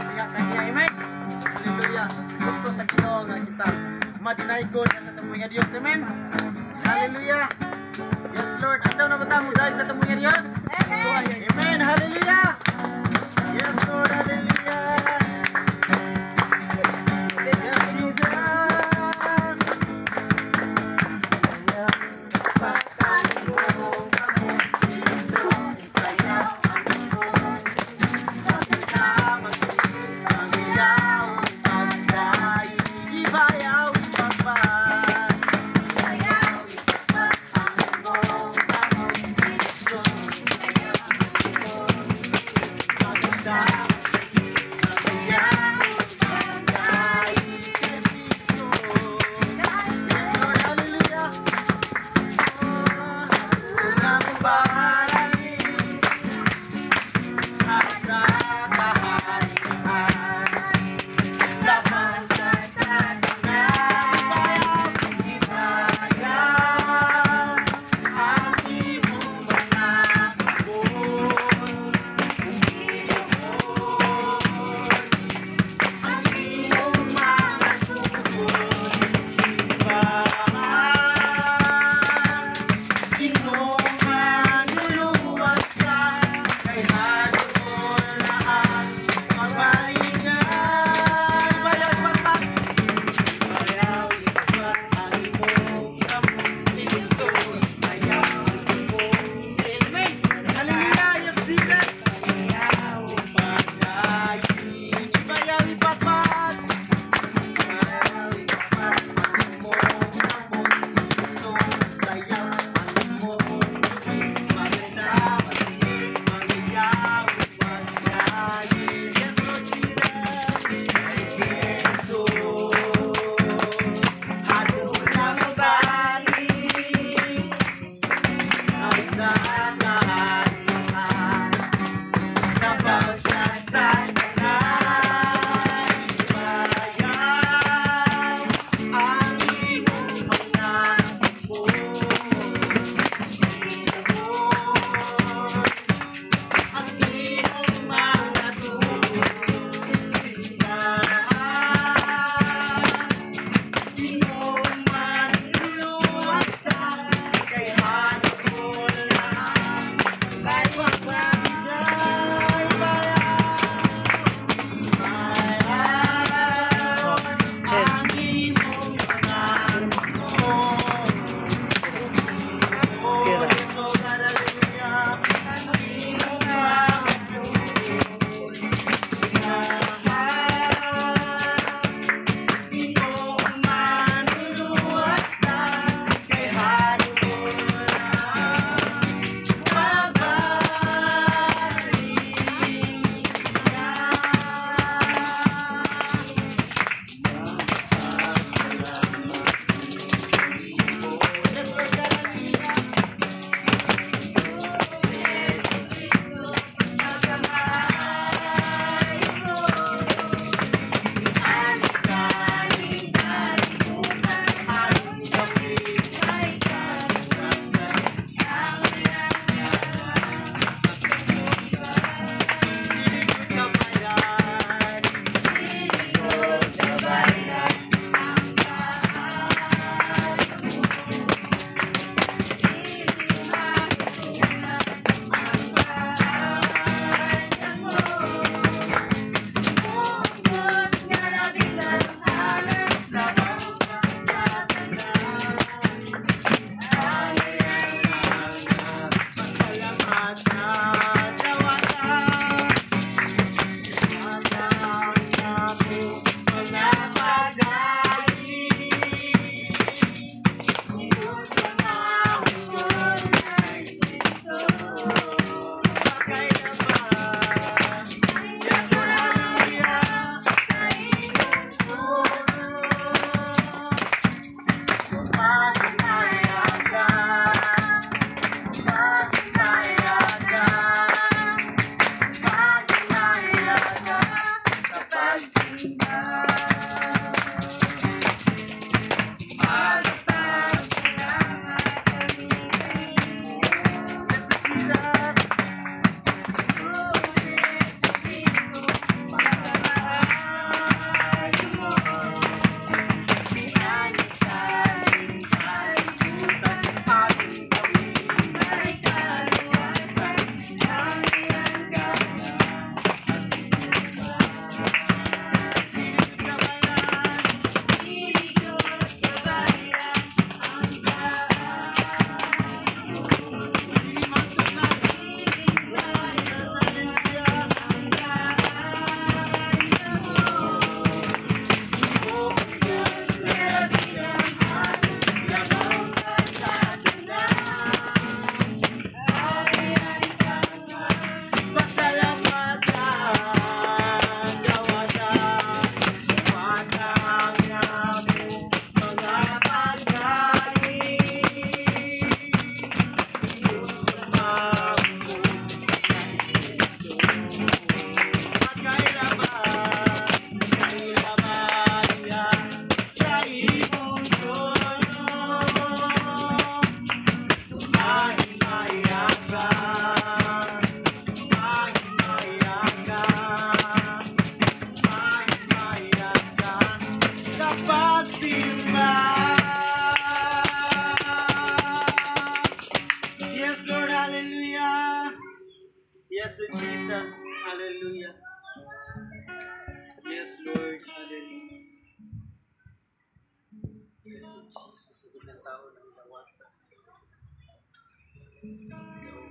Diha sa iya. Amen. Hallelujah. Gusto sa Ginoo nga kita madinaygon sa tumong nga Dios. Amen. Hallelujah. Yes, Lord. Andaw na ba ta mo dahil sa tumong nga Dios? Amen. Hallelujah. Yes, Lord. Hallelujah. Yes, Jesus.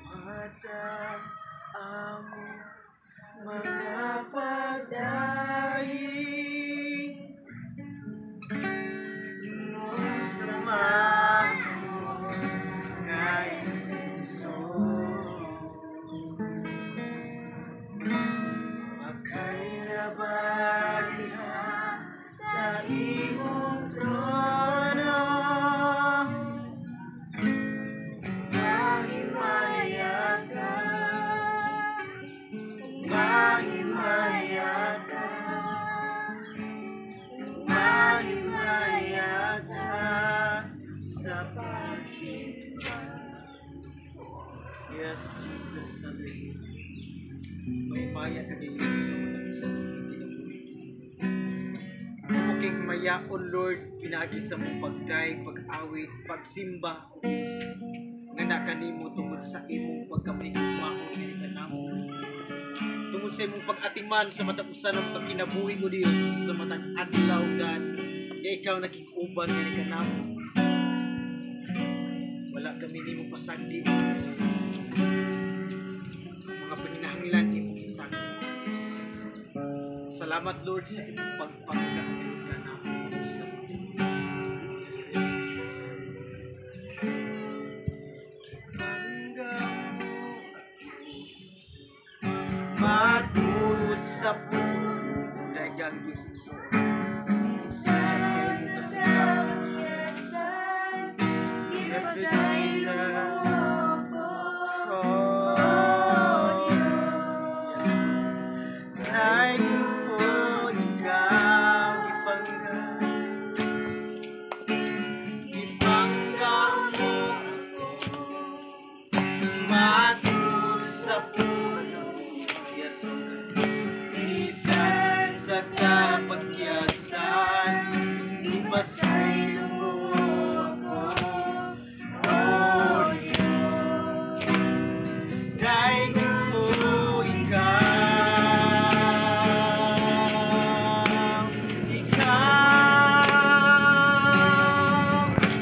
Gawatan ang mga pagdaing Ingon sa mao nga insenso. Pagkailaba diha sa imong trono, Mahimaya ka, mahimaya ka, mahimaya ka sa pagsimba. Yes, Jesus, hallelujah. Mahimaya ka gayon sa matag sa imong kinabuhi. Imo king mayaon, Lord, pinaagi sa mong pagday, pag-awit, pagsimba, O Diyos. Nga nakanimo tungod sa imong pagkamahigugmaon nga kanamo. Tungod sa imong pag-atiman sa matag usa ng pagkinabuhi, O Diyos, sa matag adlaw, God, nga ikaw nakig-uban nga kanamo. Wala kami nimo pasagdi, O Diyos. Mga panginahanglan imong hitag. Salamat, Lord, sa imong pagpangga nga kanamo. Yes, yes. Ipangga mo ako matud sa pulong dagang Diyos igsoon. Sa imong kasing-kasing. Yes, Jesus. Oh, yes. Nay ko ikaw ipangga. Ipangga mo ako matud sa pulong. Yes, Lord. Bisan sa kapagyasan, ipasaylo mo ako, O Diyos. Dahil ko ikaw, ikaw,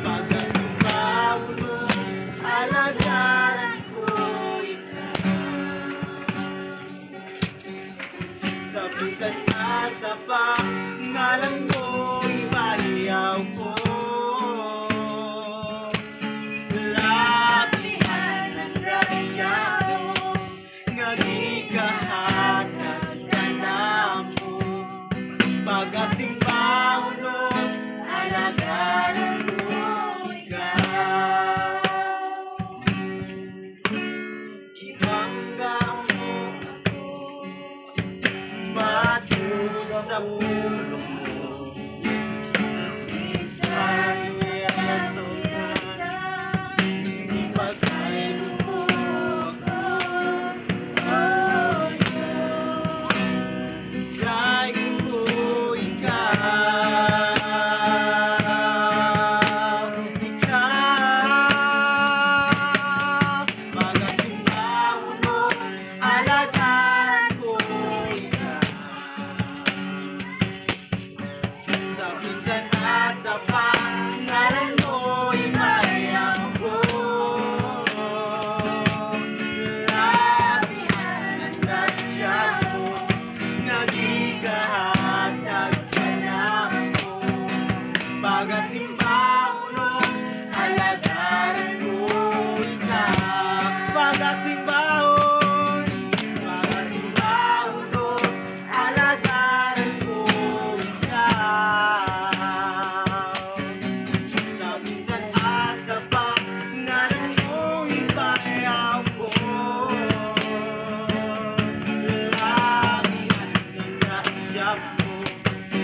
pagkasumbaulo, alagaran ko ikaw. Sa bisan asa pa, ngalan mo ibayaw ko. Labihan ng grasya mo, nga gigahatag ka namo. Pagasimbaulo, alagaran ko ikaw. Ibangga mo ako matud sa pulong mo. Yes, Jesus. Hallelujah, yes, oh God. Ipasaylo mo ako, oh Diyos. Dahil ko ikaw, ikaw, pagasimbaulo, alagaran ko ikaw. Sa bisan asa pa, ngalan mo imayaw ko. Labihan ng grasya mo, nga gigahatag ka namo. Pagasimbaulo, alagaran ko ikaw. Pagasimbahon, pagasimbaulo, alagaran ko ikaw. Sa bisan asa pa, ngalan mo ipayaw ko. Labihan ng grasya mo,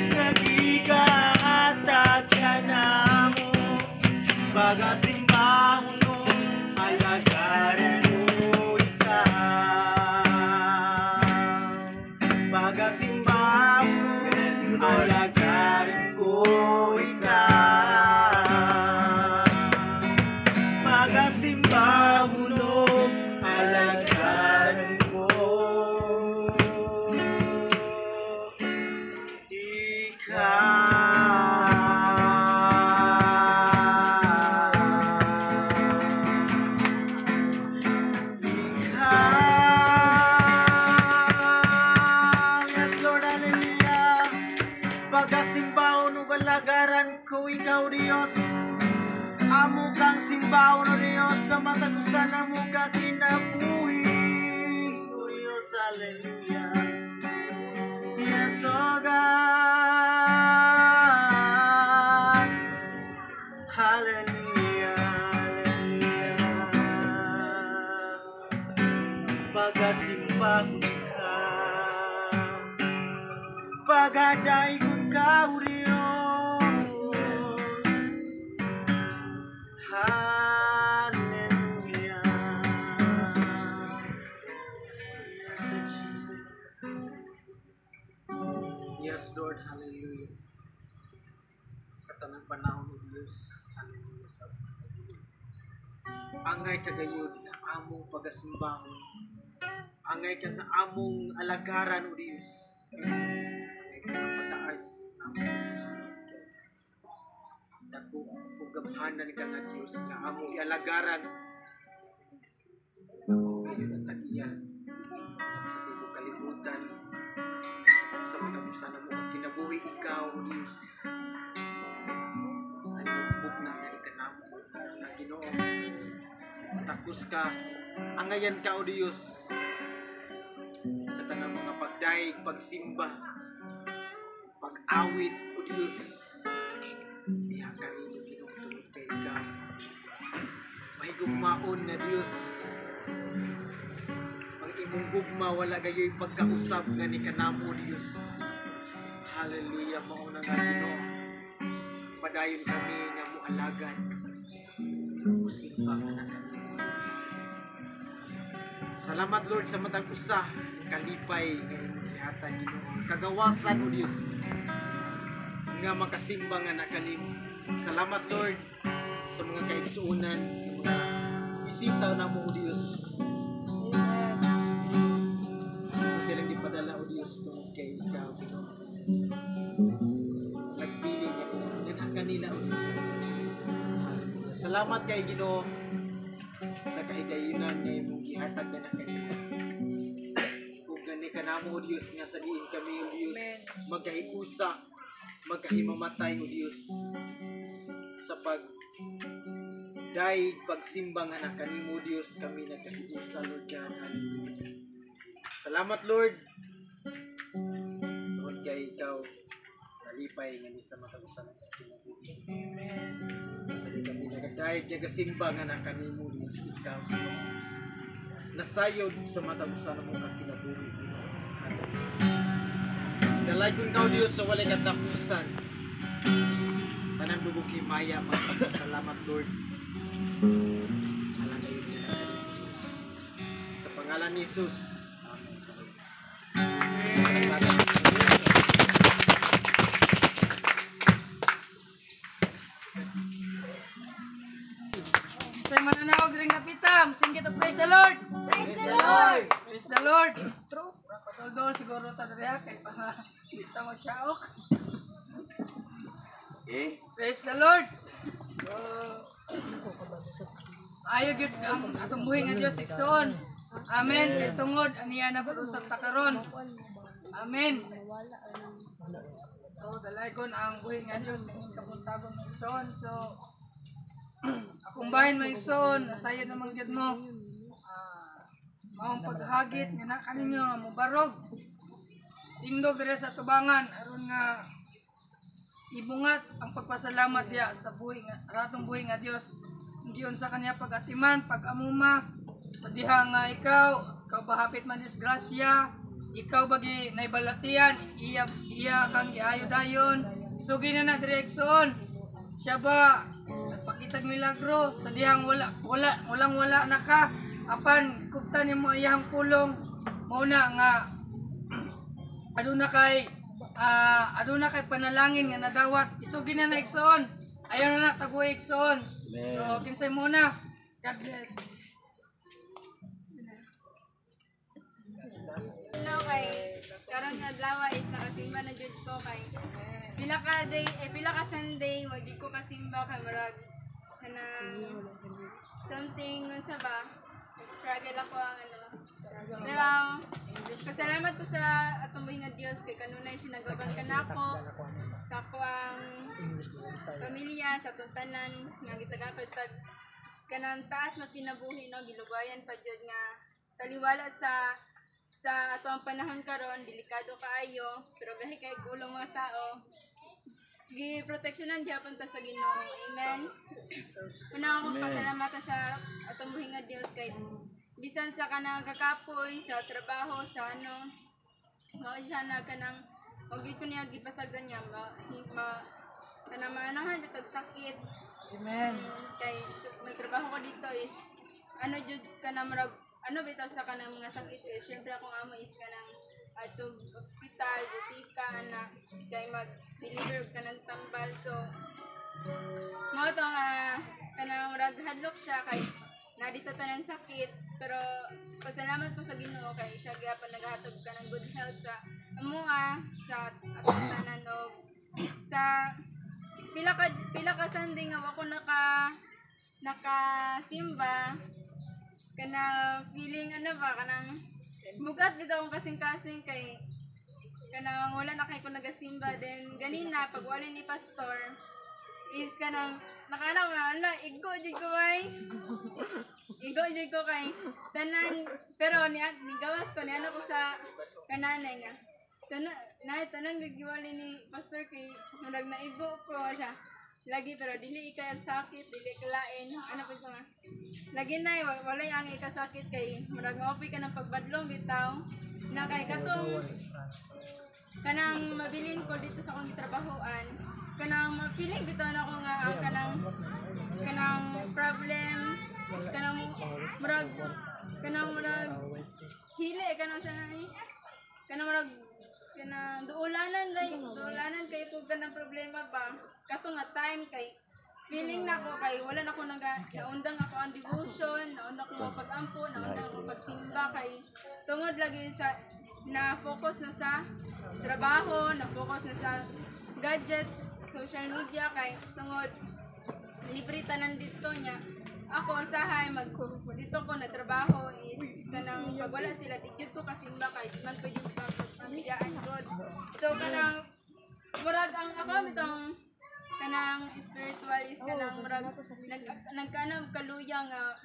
nga gigahatag ka namo. Pagasimbaulo, alagaran ko ikaw. Pagasimbaulo, alagaran ko ikaw. Pagasimbaulo, alagaran ko ikaw. Pagasimbahon ug alagaran ko ikaw, Dios. Amo kang simbahon, O Dios, sa matag usa namo ka kinabuhi. O Dios, hallelujah. Yes, oh God. Hallelujah, hallelujah. Pagasimba ko ka, Pagadaygon ka, O Dios. Hallelujah. Yes, Lord Jesus. Yes, Lord, hallelujah. Sa tanang panahon, O Dios, hallelujah sa Angay kagayod nga among pagasimbahon. Angay ka nga among alagaran, O Dios. Angay ka nga pataas among Diyos. Dako ug gamhanan ka nga Dios nga among gialagaran. Nga mao gayud ang tag-iya sa tibuok kalibutan, sa matag usa namo ang kinabuhi. Ikaw, O Dios, ay na nga kanamo nga Ginoo. Takos ka, angayan ka, O Dios, sa tanang mga pagdayeg, pagsimba, pag-awit, O Dios. Diha kanimo, Ginoo, tungod kay ikaw mahigugmaon nga Dios. Ang imong gugma wala gayoy pagkausab nga ni kanamo, Dios. Hallelujah. Mao na nga, Ginoo, padayon kami nga moalagad, musimba nga na kanimo, Dios. Salamat, Lord, sa matag usa kalipay nga imong gihatag, Ginoo, kagawasan, O Dios, nga makasimba nga na kanimo. Salamat, Lord, sa mga kaigsuonan, mga bisita namo, O Dios. Kung silang gipadala, O Dios, tungod kay ikaw, Ginoo, nagpili nga nila kanila, O Dios. Hallelujah. Salamat kay Ginoo sa kahigayunan nga imong gihatag na kanila. Ug gani kanamo, O Dios, nga sa diin kami, O Dios, magkahiusa, magkahimamatay, O Dios, sa pag dayeg, pagsimba nga na kanimo, Dios, kami nagkahiusa, Lord God. Hallelujah. Salamat, Lord, tungod kay ikaw nalipay nga ni sa matag usa ng kinabuhi. Sa di kami nagadayeg, nagasimba nga na kanimo, Dios, ikaw, Ginoo, nasayod sa matag usa namo ka kinabuhi, Ginoo. Dalaygon ka, O Dios, sa walay katapusan. Tanang dugog himaya magpagpasalamat, Lord. Alang gayon nga na kanimo, Diyos. Sa pangalan ni Jesus. Amen. Amen. Sa mananaw diri napitam, singgit og praise the Lord. Praise the Lord! Praise the Lord. True. Patol siguro ta diri ha, kay para di ta magsiaok. Okay. Praise the Lord. So, ayo gyud ang atong buhi nga Dios, igsoon. Amen. Kay tungod aniya na usab ta karon. Amen. So dalaygon ang buhi nga Dios ining kabuntagon, mga igsoon. So akong bahin, mga igsoon, nasayod naman gyud mo. Maong paghagit nga na kaninyo mobarog. Tindog diri sa tubangan aron nga ibungat ang pagpasalamat diya sa buhi nga ratong buhi nga Dios. Diyon sa kanya pag-atiman, pag-amuma sa diha nga ikaw ikaw ba hapit man disgrasya, ikaw bagi naibalatian, iya iya kang giayo dayon. Sugi na na direksyon siya ba nagpakitag milagro sa dihang wala wala walang wala na ka, apan kuptan nimo iyang pulong. Mao na nga aduna kay panalangin nga nadawat. Isugi na na, igsoon. Ayaw na na taguy, igsoon. So kinsay muna? God bless. No, kay karon nga adlaw is nakasimba na jud ko kay pila ka day eh pila ka Sunday wa jud ko kasimba kay murag kanang something unsa ba, struggle ako ang ano. Pero pasalamat ko sa atong buhi nga Dios kay kanunay siya nagaban kanako. sa ako ang pamilya, sa atong tanan nga gitagaan pa tag kanang taas na kinabuhi, no, gilugayan pa jud nga taliwala sa ato ang panahon karon, delikado kaayo, pero gahi kay gulong mga tao, gi-proteksyonan gyapon ta sa Ginoo. Amen. Una akong pasalamatan sa atong buhi nga Dios kay bisan sa kanang kakapoy sa trabaho, sa ano, mao siya na kanang wag gyud ko niya gipasagdan niya ma kanang maanahan ditog sakit. Amen. Kay so, nagtrabaho ko dito is ano jud kanang murag ano bitaw sa kanang mga sakit, kay syempre akong amo is kanang atog ospital, butika ana, kay mag-deliver og kanang tambal. So mao to nga kanang murag hadlok siya kay na dito tanan sakit, pero pasalamat ko sa Ginoo kay siya gyapon naghatag kanang good health sa amoa, sa atong tanan. Og sa pila ka Sunday nga wa ko nakasimba, kana feeling ano ba, kanang bugat bitaw akong kasing-kasing kay kanang wala na kay ko nagasimba. Then ganina pag wala ni pastor is kanang nakana ko na igo jud ko ay igo jud ko kay tanan, pero ni gawas ko ni ano ko sa kananay nga tanan na tanan giwali ni pastor kay murag naigo ko siya lagi, pero dili ikay sakit, dili kalain ano ko nga lagi na walay ang ikasakit kay murag maopi ka ng pagbadlong bitaw na kay katong kanang mabilin ko dito sa akong gitrabahoan, kanang ma-feeling bitaw na ako nga ang kanang kanang problem, kanang murag hili kanang sa nani kanang murag kanang duulanan lay duulanan kay kung kanang problema ba kato nga time, kay feeling na ko kay wala na ko naga naundang ako ang devotion, naundang ko pag-ampo, naundang ako pagsimba kay tungod lagi sa na focus na sa trabaho, na focus na sa gadgets, social media, kay tungod libre tanan dito niya. Ako usahay mag dito ko na trabaho is kanang pag wala sila di gyud ko kasimba kay di man pwede pamiyaan god. So kanang murag ang ako bitong kanang spiritual is kanang murag nag nagkanang kaluya nga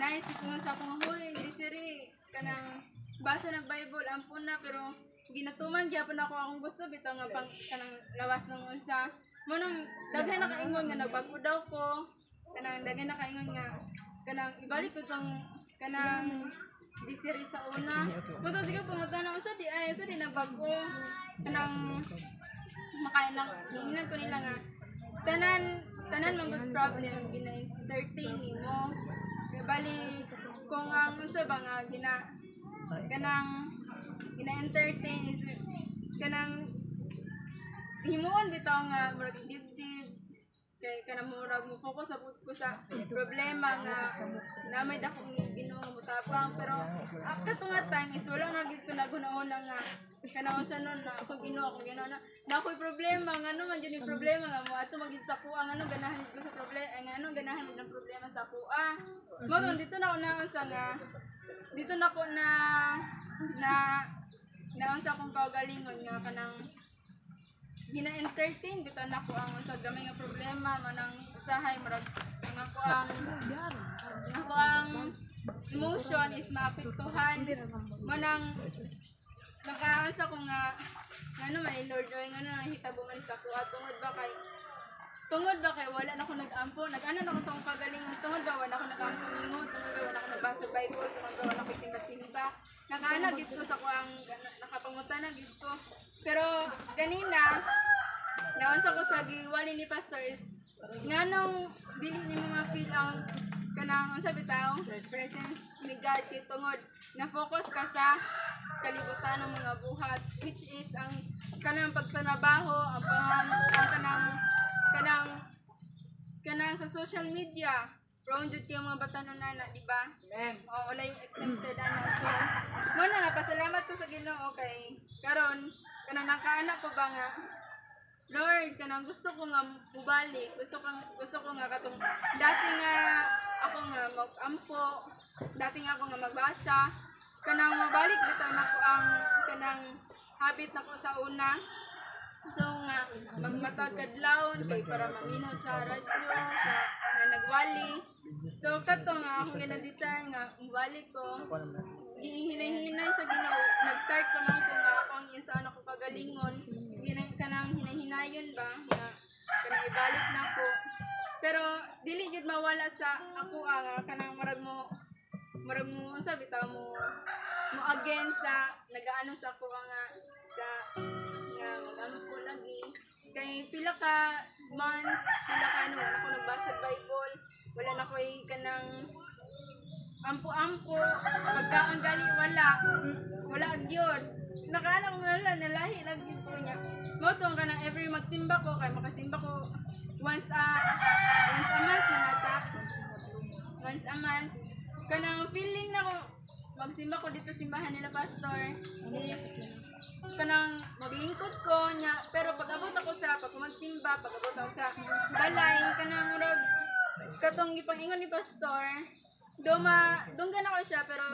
nice kung sa akong huy disiri kanang basa ng Bible, ampun na, pero ginatuman gyapon ako akong gusto bitaw nga pang kanang lawas ng unsa mo nang daghan na kaingon nga nagbago daw ko, kanang daghan na kaingon nga kanang ibalik ko tong kanang disiri sa una mo to. Siguro pangutan na usa di ay usa di nagbago, kanang makain na giingnan ko nila nga tanan tanan man good problem gina-entertain nimo. Kay bali kung ang usa ba nga gina kanang gina-entertain is kanang himuon bitaw nga murag dibdib kay kanang murag mo focus sa pud ko sa problema nga na may dakong Ginoo nga motabang, pero after to nga time is wala na gid ko naghuna-huna nga kanang unsa nun na ako Ginoo, ako Ginoo na na ako'y problema, ngano man jud yung problema nga mo ato magid sa kuha, ngano ganahan ko sa problema, eh, ngano ganahan mo ng problema sa kuha mo to. Dito na ako naunsa nga dito na ko na na naunsa akong kaugalingon nga kanang gina-entertain bitaw nako ang sa gamay nga problema manang usahay murag ang ako ang emotion is maapektuhan manang nakaasa ko nga ngano man ni Lord Joy, ngano nang hitabo man sa kuha, tungod ba kay wala na ako nag-ampo, nag-ano na ako sa akong kagalingon, tungod ba wala ako nag-ampo nimo, tungod ba wala ako nagbasa Bible, tungod ba wala ako simba-simba. Nakaana gid ko sa kuang nakapangutana gid ko, pero ganina naunsa ko sa giwali ni pastor is nganong dili nimo ma-feel ang kanang unsa bitaw presence ni God, kay tungod na focus ka sa kalibutan ng mga buhat, which is ang kanang pagtrabaho, ang kanang kanang kanang sa social media. Prone jud kayo mga bata na nana, di ba? Amen. Oo, wala yung exempted ana. So, mo na nga pasalamat ko sa Ginoo kay karon kanang nakaanak ko ba nga Lord, kanang gusto ko nga mubalik, gusto ko nga katong dati nga ako nga mag-ampo, dati nga ako nga magbasa, kanang mabalik bitaw nako ang kanang habit nako sa una. So nga magmatag kadlawon kay para maminaw sa radyo sa nga nagwali. So kato nga akong gina-desire nga muwali ko. Gihinay-hinay sa Ginoo. Nag-start pa man ko nga ako ang insaon ako kagalingon. Ginay kanang hinay-hinayon ba nga kanang ibalik na ko. Pero dili jud mawala sa ako nga kanang murag mo unsa bitaw mo mo again sa nagaano sa ako nga sa nga mag-ampo lagi kay pila ka months, pila ka ano, wala ko nagbasa Bible, wala na ko'y kanang ampo-ampo, pagkaon gani wala, wala gyud. Nakaano ko nga nalahi lang gyud ko niya. Mao to ang kanang every magsimba ko kay makasimba ko once a month na nata. Once a month. Kanang feeling na ko magsimba ko dito simbahan nila pastor is kanang maglingkod ko niya, pero pag abot ako sa pag magsimba, pag abot ako sa balay, kanang murag katong gipangingon ni pastor duma dunggan ako siya, pero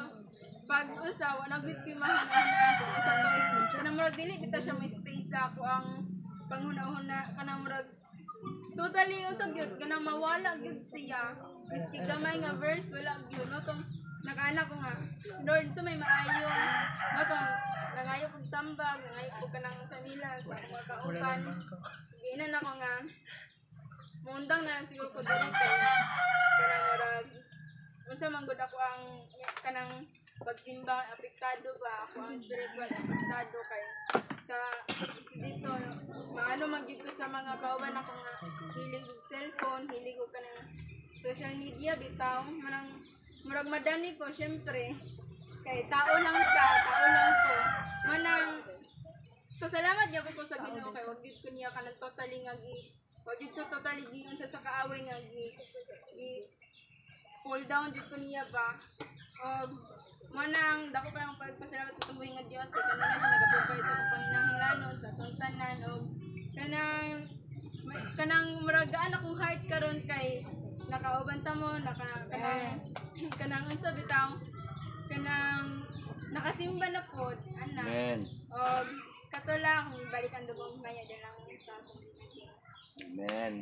pag usa wala gyud ko mahuna-huna sa to, kanang murag dili bitaw siya mo stay sa ako ang panghuna-huna, kanang murag totally usag gyud kanang mawala gyud siya, miski gamay nga verse wala gyud. No tong nakaana ko nga, "Lord, ito may maayo." No tong nangayo kog tambag, nangayo ko kanang sa nila sa mga kauban, giinan ako nga muundang na lang siguro ko diri kay kanang murag unsa man gud ako ang kanang pagsimba apektado ba ako ang spiritual apektado kay sa dito maano man gyud ko sa mga kauban ako nga hilig og cellphone, hilig og kanang social media bitaw, manang murag madani ko syempre kay tao lang ta, tao lang ko. Manang pasalamat gyud ko sa Ginoo kay wag gyud ko niya kanang totally nga gi wag gyud ko totally giingon sa kaaway nga gi pull down jud ko niya ba. Og manang dako pa ang pagpasalamat sa tumuhi nga Dios kay kanang siya nagaprovide sa akong panginahanglanon sa atong tanan, og kanang kanang murag gaan akong heart karon kay nakauban ta mo, naka kanang kanang unsa bitaw, kanang nakasimba na pod ana. Amen. Og kato lang balik ang dugong maya lang sa akong. Amen.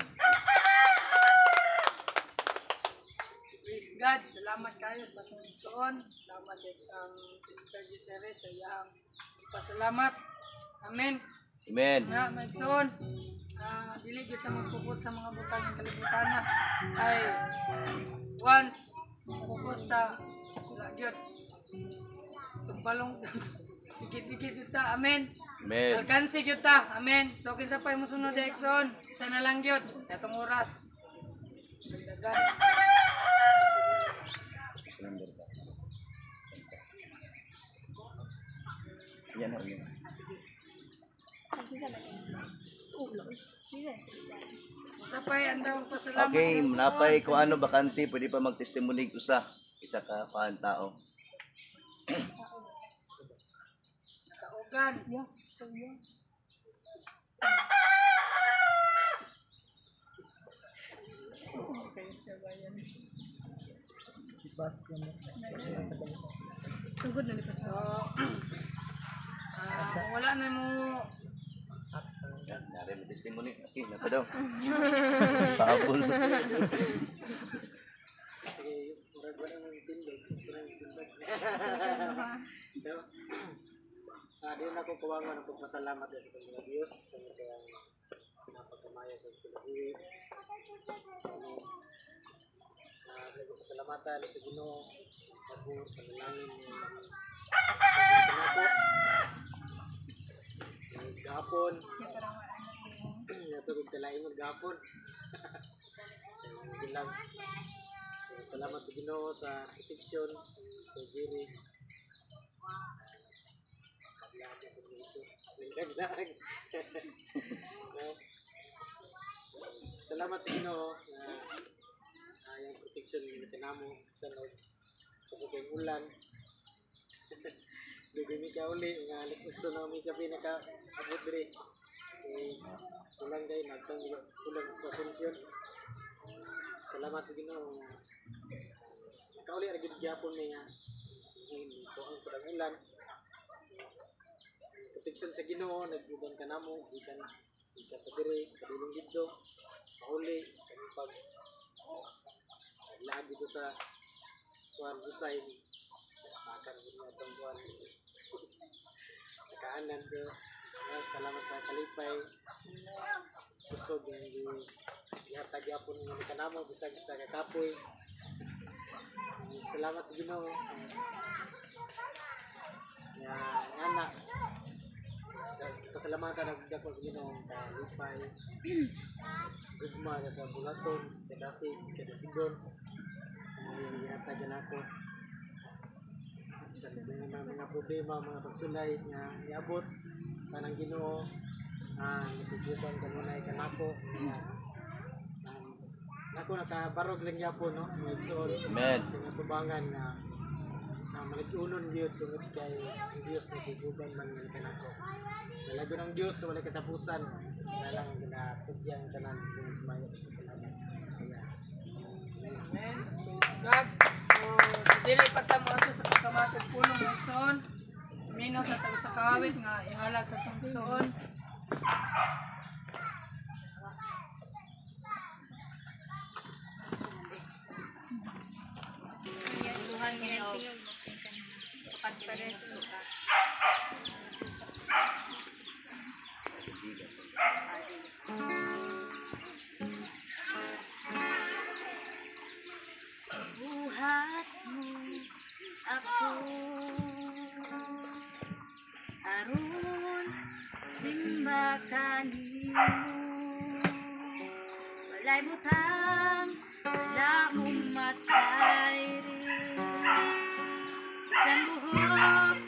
Praise God. Salamat kayo sa akong igsoon. Salamat kay ang Sister Gisere sa iyang pasalamat. Amen. Amen. Nga, mga igsoon, dili kita mag-focus sa mga butang ng kalibutan na. Ay, once, focus ta, wala gyud. Tugbalong, dikit-dikit gyud ta. Amen. Amen. Alkansi gyud ta. Amen. So, kinsa pa yung musunod, igsoon, isa na lang gyud. Katong oras. Dagan. Number ba? Yan na, yan. Isa pa ang pasalamat. Okay, napay kung ano bakante, pwede pa mag-testimony usa. Isa ka paan tao. Kaugan. So, wala na mo. Yan, nari mo testimony. Okay, napa daw. Pahabol. Sige, murag wala nang tindog. Wala nang tindog. No? Di na ako kawangan ang pagpasalamat sa mga Diyos tungod sa napagkamaya sa kinabuhi. Ano, nagpasalamatan sa Ginoo, pagbuot, panalangin ng gahapon. Yato kog talaingon gahapon. Yun lang. Salamat sa Ginoo sa protection kay Jerry. Naglaag ako dito. Naglaag. No? Salamat sa Ginoo na yung protection nga kanamo sa loob. Kasi kay ulan. Dugay mi ka uli, nga alas 8 na mi kape naka-abot diri. Eh, ulan kay nagtang ulan sa Asuncion. Salamat sa Ginoo nga nakauli ra gid gyapon mi nga ko ang kulang ulan. Protection sa Ginoo, nagguban ka namo gikan gikan pa diri padulong didto, pauli sa among pag naglaag dito sa kuan Busay, sa kasakan gud nga atong kuan sa kaanan. So salamat sa kalipay, kusog nga gihatag gyapon nga kanamo bisag sa kakapoy. Salamat sa Ginoo nga ngana sa pasalamatan ang dako sa Ginoo, kalipay, gugma sa bulaton, sa kadasig, kadasigon nga gihatag nako sa mga problema, mga pagsulay nga niabot kanang Ginoo nagkukuban kanunay kanako nga nako nakabarog lang gyapon, no, mga igsoon. Amen. Sa nga tubangan nga na malig-unon gyud tungod kay ang Dios nagkukuban man nga kanako. Nalago ng Dios sa walay katapusan na lang ang ginatugyan tanan tungod mayo pasalamat sa iya. Amen. Praise God. So, sa dili pa ta mo sa pagkamatog pulong mga igsoon. Minaw sa tag sa kawit nga ihalad sa tong igsoon. Buhat mo ako aron simba kanimo, walay butang wala mong masayri, bisan buhok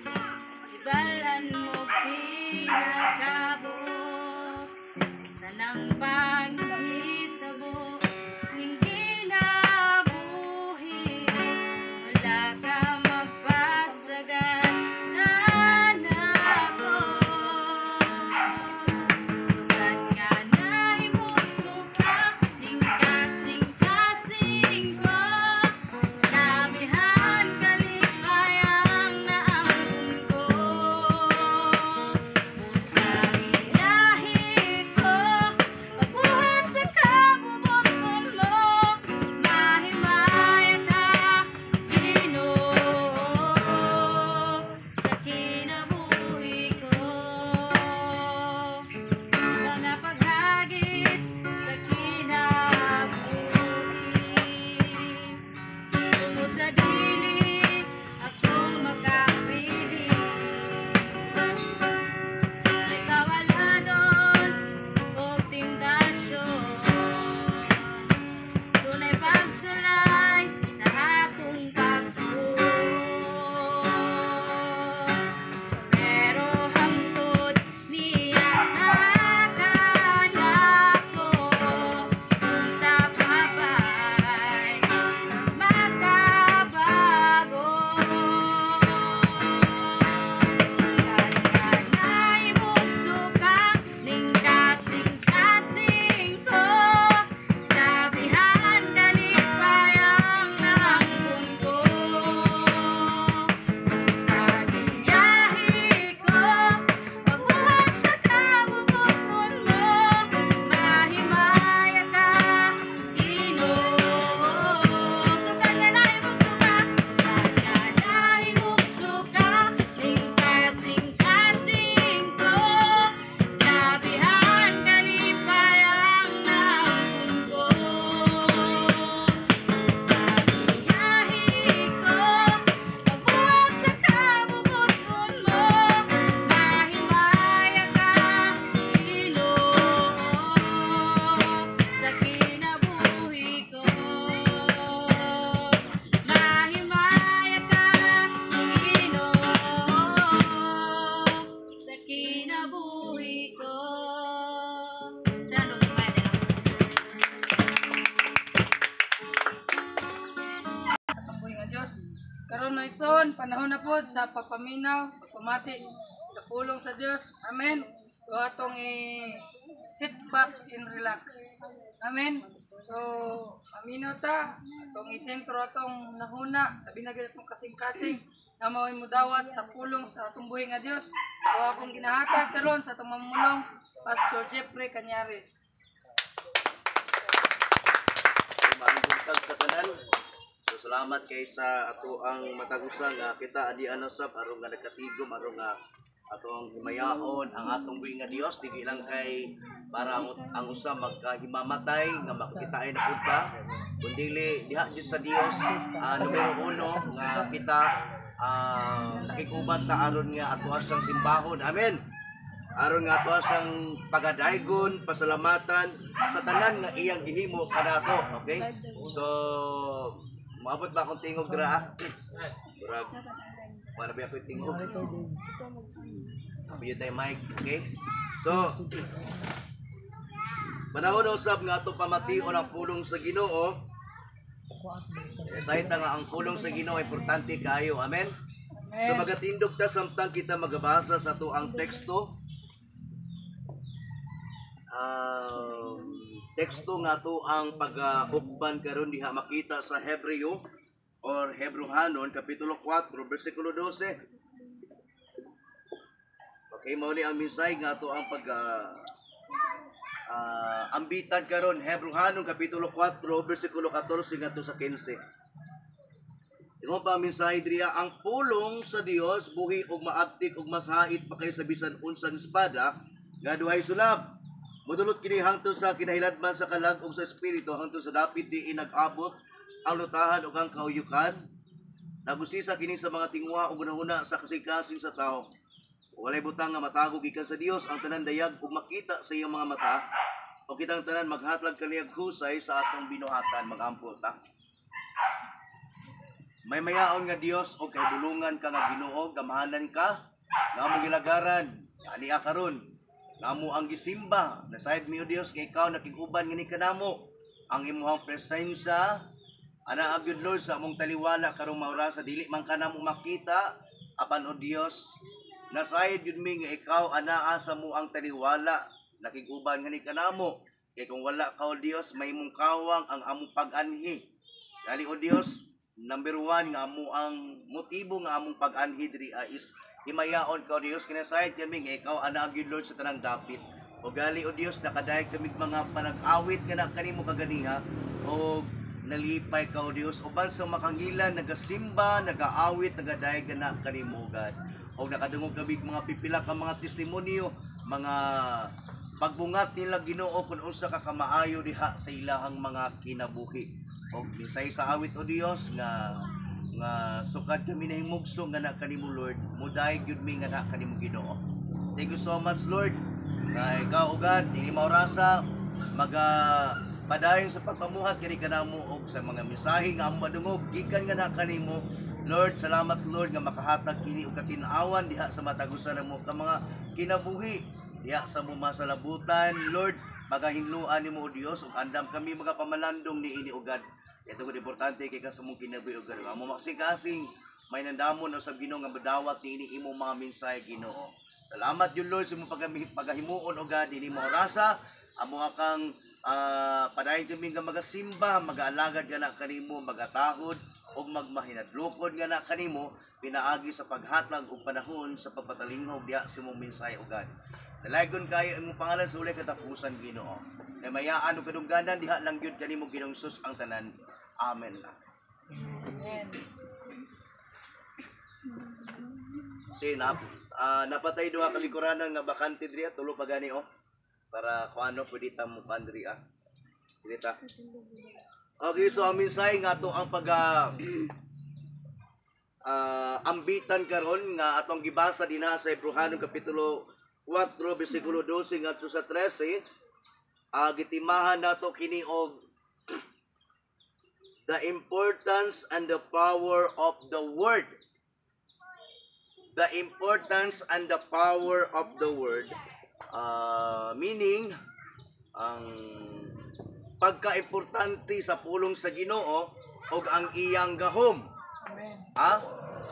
ibalan mo pinakabuok, tanang panghitabo ning kinabuhi, wala ka magpasagan na nako. Sukad nga nahimusuka ning kasing-kasing ko, namihan kalipayang naangkon ko. Sa ilahi ko, pagbuhat sa kabubuton mo, mahimaya ka, Ginoo, sa kinabuhi ko. Mga paghagit sa kinabuhi, tungod sa dili ako makapili, may kawalanon og tentasyon, dunay pagsulay sa atong pagtuo. Pero hangtod niya kanako, kung sa papay makabago. Kanay mugsuka ning kasing-kasing ko, labihan kalipayang naangkon ko. Sa biyahe ko, pagbuhat sa kabubuton mo, mahimaya ka, Ginoo. Sukad nga nahimugsuka, nga nahimugsuka ning kasing-kasing ko, labihan kalipayang naangkon ko. Sa biyahe ko, pagbuhat sa kabubuton mo, mahimaya ka, Ginoo, sa kinabuhi ko. Mahimaya ka, Ginoo, sa kinabuhi ko. Dalo, himaya na. Sa kabuhi nga Dios. Karon mga igsoon, panahon na pod sa pagpaminaw, pagpamati sa pulong sa Dios. Amen. So atong i sit back and relax. Amen. So paminaw ta, atong isentro atong nahuna, labi na gyud atong kasing-kasing. Nga mao'y mudawat sa pulong sa atong buhi nga Dios. O akong ginahatag karon sa atong mamulong, Pastor Jeffrey Cañares. Maayong buntag sa tanan. So salamat kay sa ato ang matagusan nga kita adi ano sab aron nga nagkatigom, aron nga atong himayaon ang atong buhi nga Dios, dili lang kay para ang usa magkahimamatay nga makakitaay na pud ta, kundili diha jud sa Dios, numero uno nga kita nakikuban ta aron nga ato siyang simbahon. Amen. Aron nga ato siyang pagadaygon, pasalamatan sa tanan nga iyang gihimo kanato. Okay? So moabot ba akong tingog dira, ah? Murag wala ba ako tingog? Abi tayo mic, okay? So panahon na usab nga ato pamation ang pulong sa Ginoo. Eh, sayta nga ang pulong sa Ginoo importante kaayo. Amen. So magatindog ta samtang kita magabasa sa ato ang teksto. Teksto nga to ang pag-ukban karon diha makita sa Hebreo or Hebrohanon kapitulo 4 bersikulo 12. Okay, mao ni ang mensahe nga ato ang pag ambitan karon, Hebrohanon kapitulo 4 bersikulo 14 ngadto sa 15. Ingon pa ang mensahe diriya, ang pulong sa Dios buhi ug maabtik ug masait pa kaysa bisan unsang espada nga duhay sulab. Modulot kini hangtod sa kinahiladman sa kalag ug sa espiritu, hangtod sa dapit diin nag-abot ang lutahan ug ang kauyukan. Nagusisa kini sa mga tinguha ug hunahuna sa kasing-kasing sa tao. Walay butang nga matago gikan sa Dios, ang tanan dayag ug makita sa iyang mga mata. O kitang tanan maghatlag kaniyag husay sa atong binuhatan. Magampo ta. May mayaon nga Dios o kahibulungan ka nga Ginoo, gamahanan ka, nga among gilagaran, ani karon, namo ang gisimba, nasayod mi o Dios nga ikaw nakig-uban ngini kanamo. Ang imuhang presensya ana agyud, Lord, sa among taliwala karong maorasa, dili man kanamo makita, apan o Dios, nasayod yun mi nga ikaw anaa sa mo ang taliwala, nakig-uban ngani kanamo. Kay kung wala ka o Dios, may mong kawang ang among pag-anhi. Dali o Dios, number one nga amo ang motibo nga among pag-anhi diri is himayaon ka o Dios, kinasayod kami nga ikaw ana gyud, Lord, sa tanang dapit. O gali o Dios, nakadayeg kami mga panag-awit nga na kanimo kaganiha o nalipay ka o Dios uban sa makangilan nagasimba, nagaawit, nagadayeg ka na kanimo, God. O nakadungog kami mga pipila ka mga testimonyo, mga pagbungat nila Ginoo kung unsa ka kamaayo diha sa ilahang mga kinabuhi. Og misay sa awit o Dios nga nga sukad kami nahimugso nga na kanimo, Lord, mudayeg gyud mi nga na kanimo Ginoo. Thank you so much, Lord, nga ikaw o God ini maorasa maga padayon sa pagpamuhat kini kanamo og sa mga mensahe nga among madungog gikan nga na kanimo, Lord. Salamat, Lord, nga makahatag kini og katin-awan diha sa matag usa namo ka mga kinabuhi diha sa mo masalabutan, Lord. Magahinluan nimo o Dios ug andam kami mga pamalandong niini o God. Ito gud importante kay ka sa mong kinabuhi o God. Amo makasing may nandamon o sa Ginoo nga madawat niini imong mga mensahe, Ginoo. Salamat yun, Lord, sa imong pagahimuon o God ini mo orasa. Amo kang padayon kami nga magasimba, magaalagad nga na kanimo, magatahod ug magmahinadlokon nga na kanimo pinaagi sa paghatag og panahon sa pagpatalinghog diha sa imong mensahe o God. Dalaygon kayo imong pangalan sa ulay katapusan, Ginoo. Kay mayaan ug kadungganan diha lang gyud kanimo, Ginoong Hesus, ang tanan. Amen. Amen. Kasi napatay duha ka lingkuranan nga bakante diri, tulo pa gani oh. Para kung ano pwede ta mo kuan diri ah. Diri ta. Okay, so ang mensahe nga ato ang pag ambitan karon nga atong gibasa dinha sa Hebrohanon kapitulo 4 bersikulo 12 ngadto sa 13, gitimahan nato kini og the importance and the power of the word. The importance and the power of the word. Meaning, ang pagkaimportante sa pulong sa Ginoo og ang iyang gahom. Amen. Ah?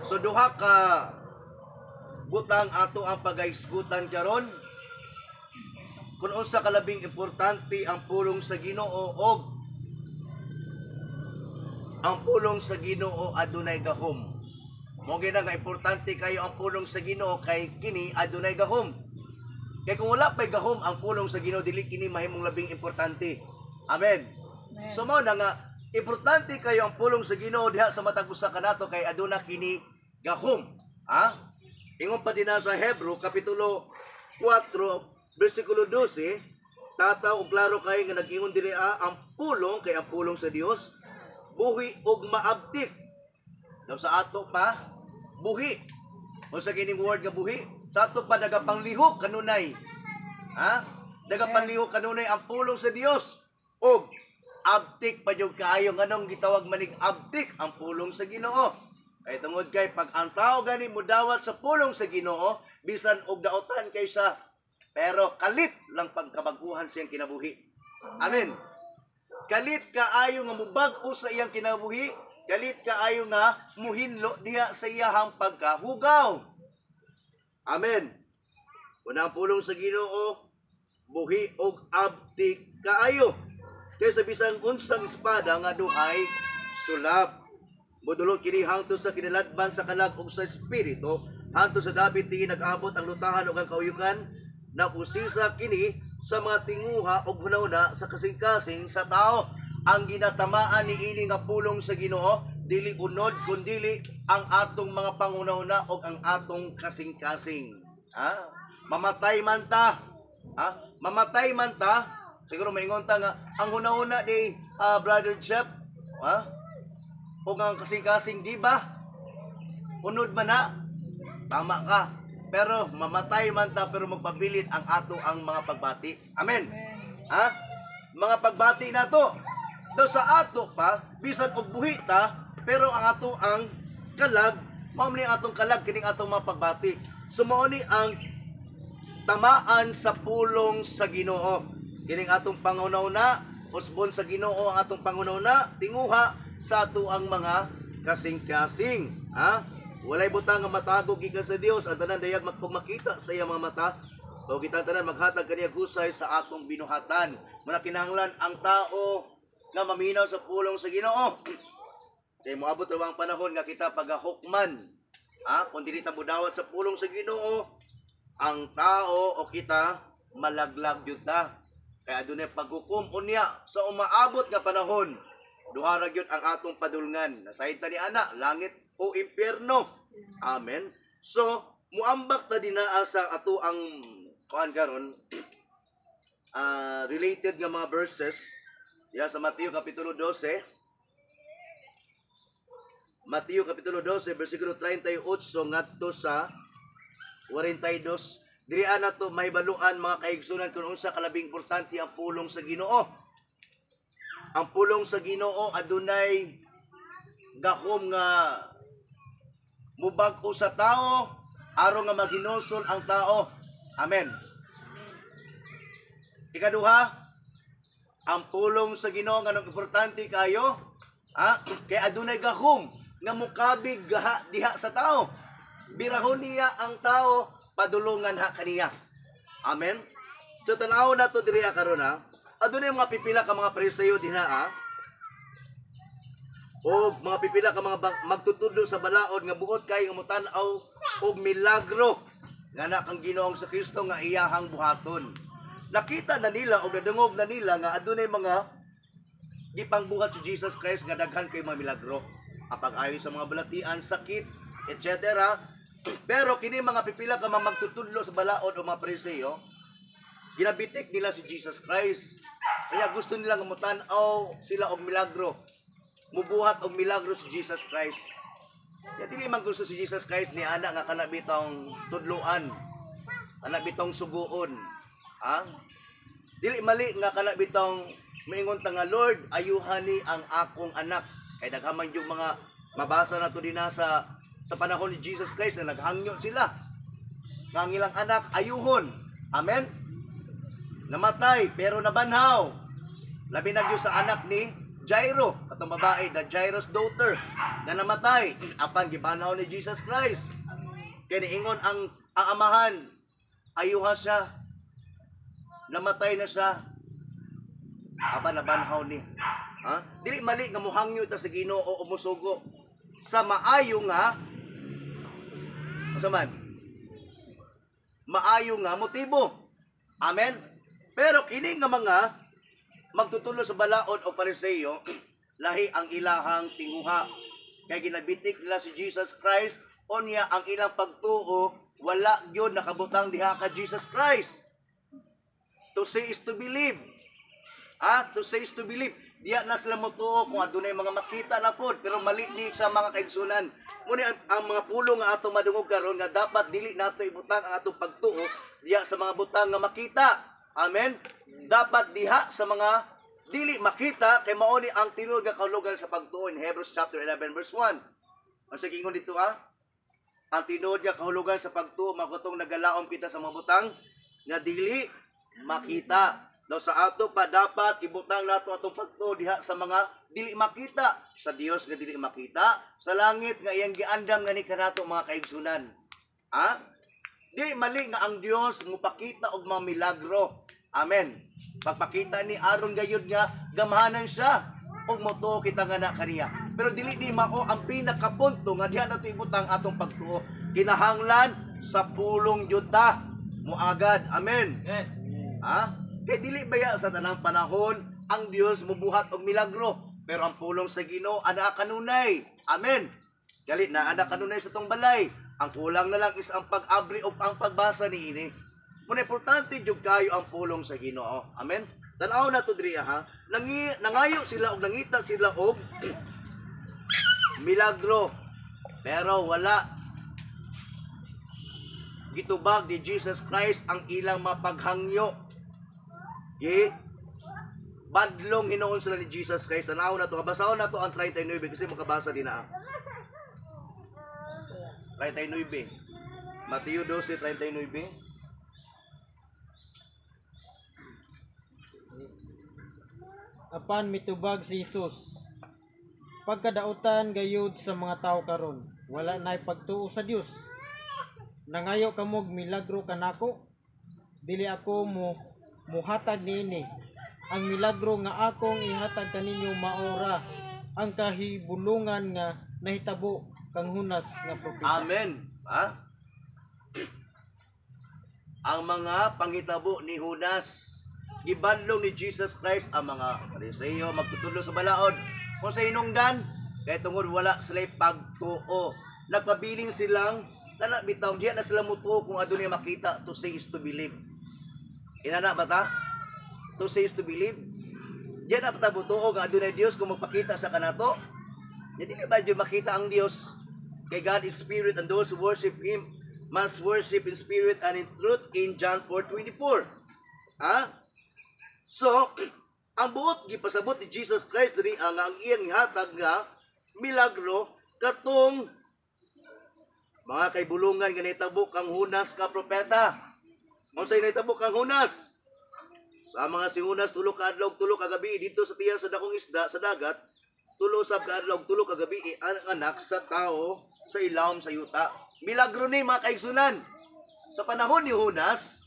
So duha ka butang ato ang pagahisgutan karon. Kung unsa kalabing importante ang pulong sa Ginoo og ang pulong sa Ginoo adunay gahom. Mo gina nga importante kayo ang pulong sa Ginoo kay kini adunay gahom. Kay kung wala pay gahom ang pulong sa Ginoo, dili kini mahimong labing importante. Amen. So mao na nga importante kayo ang pulong sa Ginoo diha sa matag usa kanato kay aduna kini gahom. Ha? Ingon pa din na sa Hebrew kapitulo 4 bersikulo 12, tataw og klaro kay nga nag-ingon diri ang pulong kay ang pulong sa Dios buhi og maabtik. Daw sa ato pa buhi. Unsa kining word nga buhi? Sa ato pa nagapanglihok kanunay. Ha? Nagapanglihok kanunay ang pulong sa Dios og abtik pa jud kaayo. Nganong gitawag manig abtik ang pulong sa Ginoo? Kay tungod kay pag ang tao gani mudawat sa pulong sa Ginoo, bisan og daotan kaysa, pero kalit lang pagkabaguhan siyang kinabuhi. Amen. Kalit kaayo nga mubag-o sa iyang kinabuhi, kalit kaayo nga muhinlo diha sa iyahang pagkahugaw. Amen. Una ang pulong sa Ginoo, buhi og abtik kaayo kaysa bisang unsang espada nga duhay sulap. Modulot kini hangtod sa kinaladban sa kalag ug sa espiritu, hangtod sa dapit tingin nag-abot ang lutahan ug ang kauyukan. Nakusisa kini sa mga tinguha ug hunahuna sa kasing-kasing sa tao. Ang ginatamaan ni ini nga pulong sa Ginoo dili unod kundili ang atong mga panghunahuna ug ang atong kasing-kasing. Ha? Mamatay man ta. Ha? Mamatay man ta. Siguro maingon ta nga ang hunahuna ni Brother Jeff, ha? O ang kasing-kasing, di ba? Unod man na. Tama ka. Pero mamatay man ta pero magpabilin ang ato ang mga pagbati. Amen. Ha? Mga pagbati nato. Do sa ato pa bisan og buhi ta, pero ang ato ang kalag, mao ni atong kalag kining atong mga pagbati. So mao ni ang tamaan sa pulong sa Ginoo. Kining atong pangunauna, usbon sa Ginoo ang atong pangunauna, tinguha sa ato ang mga kasing-kasing. Ha? Walay butang nga matago gikan sa Dios, ang tanan dayag makita sa iyang mga mata. O kitang tanan maghatag kaniya husay sa atong binuhatan. Muna kinahanglan ang tao nga maminaw sa pulong sa Ginoo. Kay moabot ra ang panahon nga kita pagahukman. Ha? Kung dili ta modawat sa pulong sa Ginoo, ang tao o kita malaglag gyud ta. Kay adunay paghukom unya sa umaabot nga panahon. Duha ra gyud ang atong padulngan. Nasayod ta ni ana, langit o impyerno. Amen. So, muambak ta dinaa sa ato ang kuan karon related nga mga verses diha sa Mateo kapitulo 12. Mateo kapitulo 12 bersikulo 38 ngadto sa 42. Diri ana to mahibaluan mga kaigsunan kung unsa kalabing importante ang pulong sa Ginoo. Ang pulong sa Ginoo adunay gahom nga mubag-o sa tao aron nga maginusol ang tao. Amen. Ikaduha, ang pulong sa Ginoo nganong importante kayo, ha? Kay adunay gahom nga mukabig gaha diha sa tao. Birahon niya ang tao, padulungan ha kaniya. Amen. So tan-aw na to diri karon ha. Adunay mga pipila ka mga Pariseyo dinha ha. O mga pipila ka mga magtutudlo sa balaod nga buot kay nga motan-aw og milagro nga na kang Ginoong sa Kristo nga iyahang buhaton. Nakita na nila o nadungog na nila nga adunay mga gipangbuhat si Jesus Christ nga daghan kay mga milagro. Apag ayon sa mga balatian, sakit, etc. Pero kini mga pipila ka mga magtutudlo sa balaod o mga Pariseyo, ginabitik nila si Jesus Christ. Kaya gusto nila nga motan-aw sila og milagro. Mubuhat og milagro si Jesus Christ. Kaya dili man gusto si Jesus Christ ni ana nga kana bitong tudloan, kana bitong suguon. Ha? Dili mali nga kana bitong maingon ta nga Lord, ayuhan ni ang akong anak. Kay daghan man yung mga mabasa nato dinha sa panahon ni Jesus Christ na naghangyo sila nga ang ilang anak ayuhon. Amen. Namatay pero nabanhaw. Labi na gyud sa anak ni Jairo, katong babae, the Jairo's daughter, na namatay apan gibanhaw ni Jesus Christ. Kay niingon ang amahan, ayuha siya, namatay na siya, apan nabanhaw ni. Ha? Dili mali nga muhangyo ta sa Ginoo o musugo sa maayo nga Unsa man? Maayo nga motibo. Amen. Pero kini nga mga magtutulo sa balaod o Pariseo, lahi ang ilahang tinguha. Kay ginabitik nila si Jesus Christ, unya ang ilang pagtuo wala gyud nakabutang diha ka Jesus Christ. To see is to believe. Ah, to see is to believe. Diya na sila motuo kung adunay mga makita na pod, pero mali ni sa mga kaigsunan. Muni ang mga pulong nga atong madungog karon nga dapat dili nato ibutang ang atong pagtuo diya sa mga butang nga makita. Amen. Dapat diha sa mga dili makita kay mao ni ang tinuod nga kahulugan sa pagtuo in Hebrews chapter 11 verse 1. Ang sa giingon dito ah, ang tinuod nga kahulugan sa pagtuo mao katong nagalaom kita sa mga butang nga dili makita. Daw sa ato pa dapat ibutang nato atong pagtuo diha sa mga dili makita, sa Dios nga dili makita, sa langit nga iyang giandam nga ni kanato, mga kaigsunan. Ah? Di mali nga ang Dios mupakita og mga milagro. Amen. Pagpakita ni aron gayud nga gamhanan siya ug motuo kita nga na kaniya. Pero dili ni mao ang pinakapunto nga diha nato ibutang atong pagtuo. Kinahanglan sa pulong jud ta muagad. Amen. Ha? Kay dili baya sa tanang panahon ang Dios mubuhat og milagro, pero ang pulong sa Ginoo ana kanunay. Amen. Gali na ana kanunay sa tong balay. Ang kulang na lang is ang pag-abri o ang pagbasa niini. Muna importante jud kayo ang pulong sa Ginoo. Amen. Tan-aw na to diri ha. Nangayo sila og nangita sila og milagro. Pero wala, gitubag ni Jesus Christ ang ilang mapaghangyo. Gi badlong hinuon sila ni Jesus Christ. Tanaw na to. Basahon na to ang 39 kasi makabasa din na. 39. Mateo 12:39. Apan mitubag si Jesus, "Pagkadautan gayud sa mga tawo karon, wala nay pagtuo sa Dios. Nangayo kamog milagro kanako? Dili ako mo muhatag niini. Ang milagro nga akong ihatag kaninyo maora ang kahibulungan nga nahitabo kang Hunas nga propeta." Amen. Ha? Ang mga panghitabo ni Junas. Gibadlong ni Jesus Christ ang mga Pariseo, magtutulo sa balaod. Kung sa hinungdan, kay tungod wala sila pagtuo. Nagpabiling silang kana bitaw diya na sila mutuo kung adunay makita. To see is to believe. Inana ba ta? To see is to believe. Diya na pa ta mutuo nga adunay Dios kung magpakita sa kanato. Nya dili ba jud makita ang Dios? Kay God is spirit and those who worship Him must worship in spirit and in truth in John 4:24. Ha? So, ang buot gipasabot ni Jesus Christ diri ang iyang gihatag nga milagro katong mga kaibulungan nga nahitabo kang Hunas ka propeta. Unsay nahitabo kang Hunas? Sa mga si Hunas 3 ka adlaw 3 ka gabi dito sa tiyan sa dakong isda sa dagat, 3 sab ka adlaw 3 ka gabi ang anak sa tao sa ilawom sa yuta. Milagro ni, mga kaigsunan. Sa panahon ni Hunas,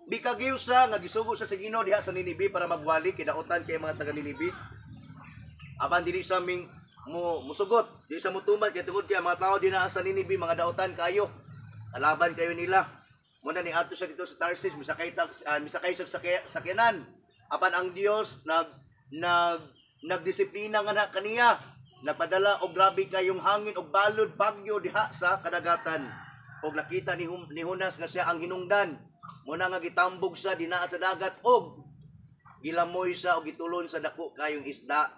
bikagiw siya nga gisugo siya sa Ginoo diha sa Ninibe para magwali kay daotan kay mga taga Ninibe. Apan dili siya ming mo musugot, dili siya mutuman kay tungod kay ang mga tao dinha sa Ninibe mga daotan kayo. Kalaban kayo nila. Muna ni ato siya dito sa Tarsis, misakay siya sa sakyanan. Apan ang Dios nag nag nagdisiplina nga na kaniya. Nagpadala og grabe kayong hangin og balod bagyo diha sa kadagatan. Og nakita ni Hunas nga siya ang hinungdan. Muna nga gitambog siya dinaa sa dagat og gilamoy siya og gitulon sa dako kayong isda.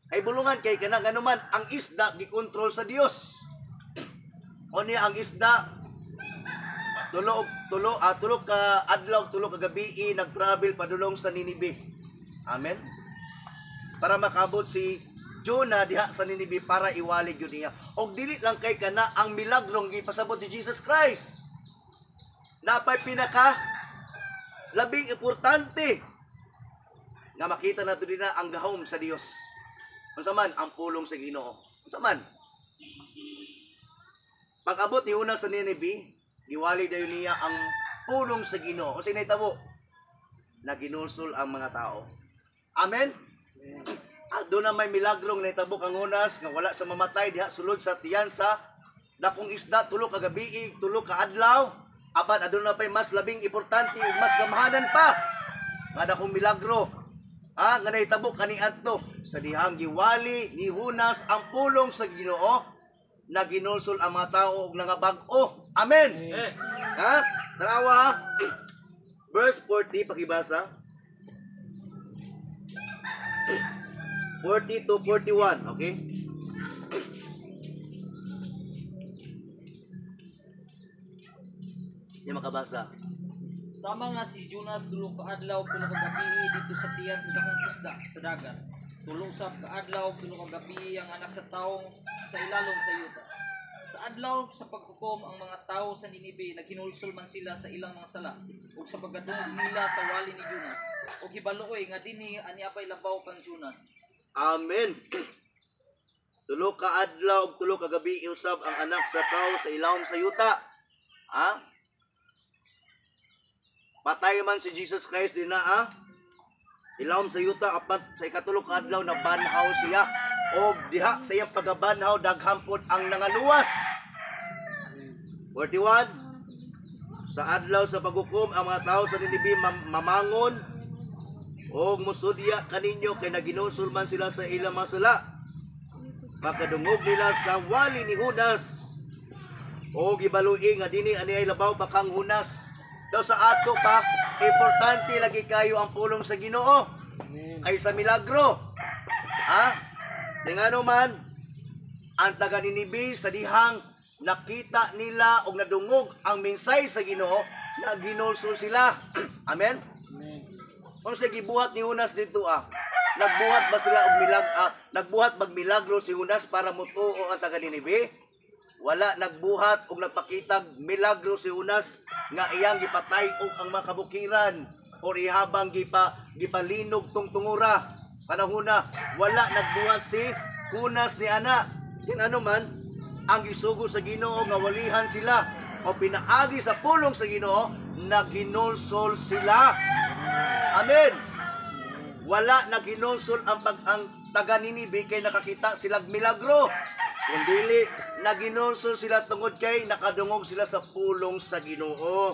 Kay bulungan kay kana nganuman ang isda gikontrol sa Dios. Unya ang isda 3 ka adlaw 3 ka gabi nagtravel padulong sa Ninibe. Amen. Para makabot si Jonah diha sa Ninibe para iwali gyud niya. Og dili lang kay kana ang milagrong gipasabot ni Jesus Christ. Napay pinaka labing importante nga makita nato dinha ang gahom sa Dios. Unsa man ang pulong sa Ginoo? Unsa man? Pag-abot ni Jonas sa Ninibe, giwali dayon niya ang pulong sa Ginoo. Unsa nahitabo? Naginulsol ang mga tao. Amen. Doon na may milagrong nahitabo kang Jonas nga wala sa mamatay diha sulod sa tiyan sa Dakong isda tulo ka gabii, tulo ka adlaw. Apan aduna pay mas labing importante ug mas gamhanan pa nga dakong milagro. Ha, nga nahitabo kaniadto sa dihang giwali ni Junas ang pulong sa Ginoo, naginulsol ang mga tao og nangabag-o. Amen. Ha? Tanawa ha. Verse 40 pakibasa. 40 to 41, okay? Di makabasa. Sama nga si Jonas tulo ka adlaw tulo ka gabii dito sa tiyan sa dakong isda sa dagat. Tulo usab ka adlaw tulo ka gabii ang anak sa tawo sa ilalom sa yuta. Sa adlaw sa paghukom ang mga tawo sa Ninibe naghinulsol man sila sa ilang mga sala ug sa pagkadungog nila sa wali ni Jonas ug hibaluoy nga dinhi ani apay labaw kang Jonas. Amen. Tulo ka adlaw ug tulo ka gabi usab ang anak sa tawo sa ilawom sa yuta. Ha? Patay man si Jesus Christ din na ha? Ilawom sa yuta apat sa ikatulo ka adlaw na banhaw siya og diha sa iyang pagabanhaw daghan pod ang nangaluwas. 41. Sa adlaw sa paghukom ang mga tao sa Ninibe mamangon og musudya kaninyo kay naginusol man sila sa ilang mga sala. Makadungog nila sa wali ni Judas o gibalui nga dinhi ani ay labaw pa kang Junas. Daw sa ato pa, importante lagi kayo ang pulong sa Ginoo kaysa milagro. Ha? Ngano man ang taga Ninibe sa dihang nakita nila og nadungog ang mensahe sa Ginoo, naginulsol sila. Amen. Kung sa gibuhat ni Jonas dito ah, nagbuhat ba sila og nagbuhat bag milagro si Jonas para motuo ang taga Ninibe? Wala nagbuhat og nagpakitag milagro si Jonas nga iyang gipatay og ang mga kabukiran or ihabang gipalinog tong tungura. Panahona wala nagbuhat si Jonas ni ana. King ano man ang gisugo sa Ginoo nga walihan sila o pinaagi sa pulong sa Ginoo, naginulsol sila. Amen. Wala naginulsol ang ang taga Ninibe kay nakakita silag milagro. Kung dili naginulsol sila tungod kay nakadungog sila sa pulong sa Ginoo.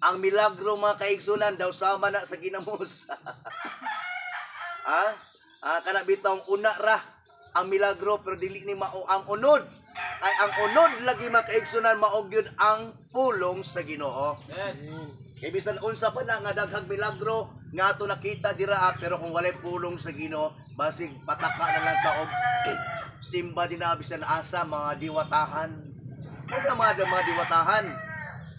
Ang milagro mga kaigsunan daw sama na sa ginamos. Ha? Kana bitong una ra ang milagro pero dili ni mao ang unod. Ay ang unod lagi mga kaigsunan mao gyud ang pulong sa Ginoo. Kay bisan unsa pa na nga daghang milagro nga ato nakita dira pero kung walay pulong sa Ginoo basig pataka na lang ta og simba din na bisan asa mga diwatahan. Huwag na mga diwatahan.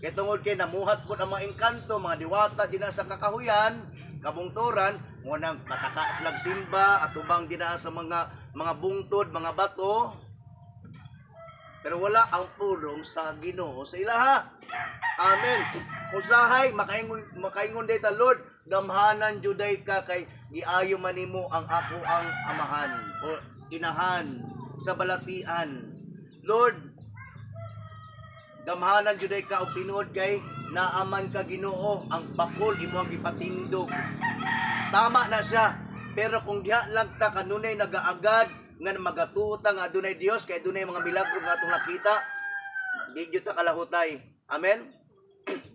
Kay tungod kay namuhat po ang mga engkanto, mga diwata din na sa kakahuyan, kabungturan, mo nang pataka silang simba atubang din na sa mga bungtod, mga bato. Pero wala ang pulong sa Ginoo sa ilaha. Amen. Usahay makaingon day ta, Lord, gamhanan juday ka kay giayo man nimo ang ako ang amahan o inahan sa balatian. Lord, gamhanan juday ka og tinuod kay naaman ka Ginoo ang bakol imong gipatindog. Tama na siya. Pero kung diha lang ta kanunay nagaagad nga magatuta nga adunay Dios kay adunay mga milagro nga atong nakita, di gyud ta kalahutay. Amen.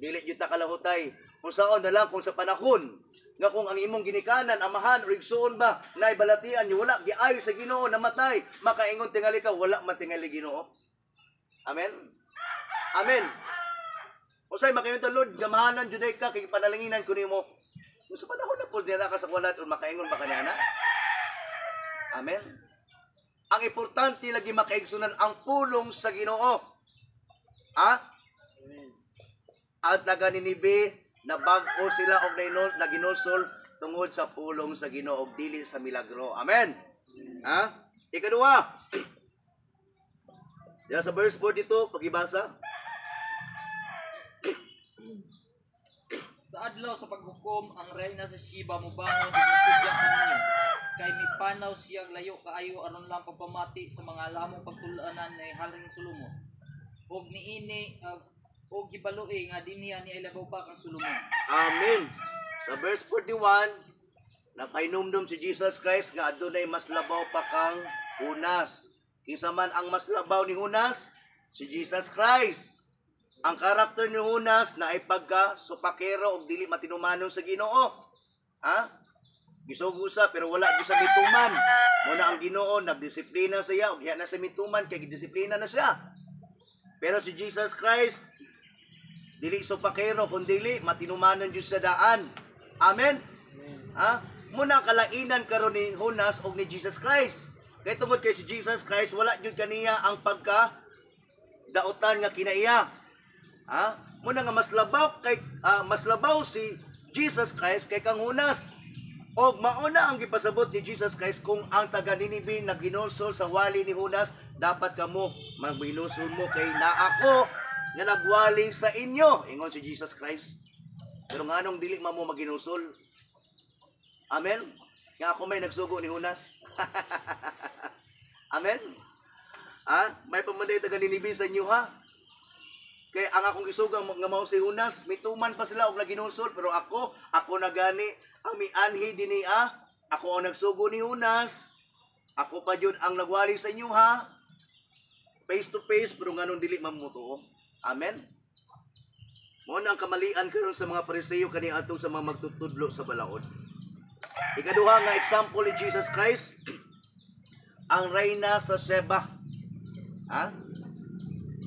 Dili gyud ta kalahutay. Kung saon na lang kung sa panahon nga kung ang imong ginikanan, amahan o igsuon ba nay balatian ni wala giay sa Ginoo namatay, makaingon tingali ka wala man tingali Ginoo. Amen. Amen. Usay makaingon ta, Lord, gamhanan juday ka kay panalanginan ko nimo. Kung sa panahon na po dira ka sa walad o makaingon ba kaniya na? Amen. Ang importante lagi makaigsunan ang pulong sa Ginoo. Ha? At taga Ninibe na bag-o sila og naginulsol tungod sa pulong sa Ginoo og dili sa milagro. Amen. Ha? Ikaduha. Diya sa verse 42, pagibasa. Sa adlaw sa paghukom ang reyna sa Sheba mobangon ug mosudya kaninyo kay mipanaw siyang layo kaayo aron lang pagpamati sa mga lamong pagtulanan ni Haring Solomon. Og niini og hibaloi nga dinhi ani ay labaw pa kang Solomon. Amen. Sa verse 41, nakahinumdum si Jesus Christ nga adunay mas labaw pa kang Jonas. Kinsa man ang mas labaw ni Jonas? Si Jesus Christ. Ang karakter ni Jonas na ay pagka supakero og dili matinumanon sa Ginoo. Ha? Gisugo sa pero wala gyud sa mituman. Muna ang Ginoo nagdisiplina sa iya og diha na sa mituman kay gidisiplina na siya. Pero si Jesus Christ dili supakero kun dili matinumanon jud sa daan. Amen. Ha? Muna ang kalainan karon ni Jonas og ni Jesus Christ. Kay tungod kay si Jesus Christ wala jud kaniya ang pagka dautan nga kinaiya. Ha? Muna nga mas labaw kay mas labaw si Jesus Christ kay kang Jonas. Og mauna ang gipasabot ni Jesus Christ kung ang taga Ninibe naghinulsol sa wali ni Jonas, dapat kamo maghinulsol mo kay naa ako nga nagwali sa inyo, ingon si Jesus Christ. Pero nganong dili man mo maghinulsol? Amen. Nga ako may nagsugo ni Jonas. Amen. Ha? May pamanday taga Ninibe sa inyo ha. Kay ang akong gisugang nga mao si Jonas, mituman pa sila og naginulsol, pero ako, ako na gani ang mianhi dinhi ah. Ako ang nagsugo ni Jonas. Ako pa jud ang nagwali sa inyo ha. Face to face pero nganong dili man mo tuo. Amen. Mao na ang kamalian karon sa mga Pariseo kaniadto sa mga magtutudlo sa balaod. Ikaduha nga example ni Jesus Christ, ang reyna sa Sheba. Ha?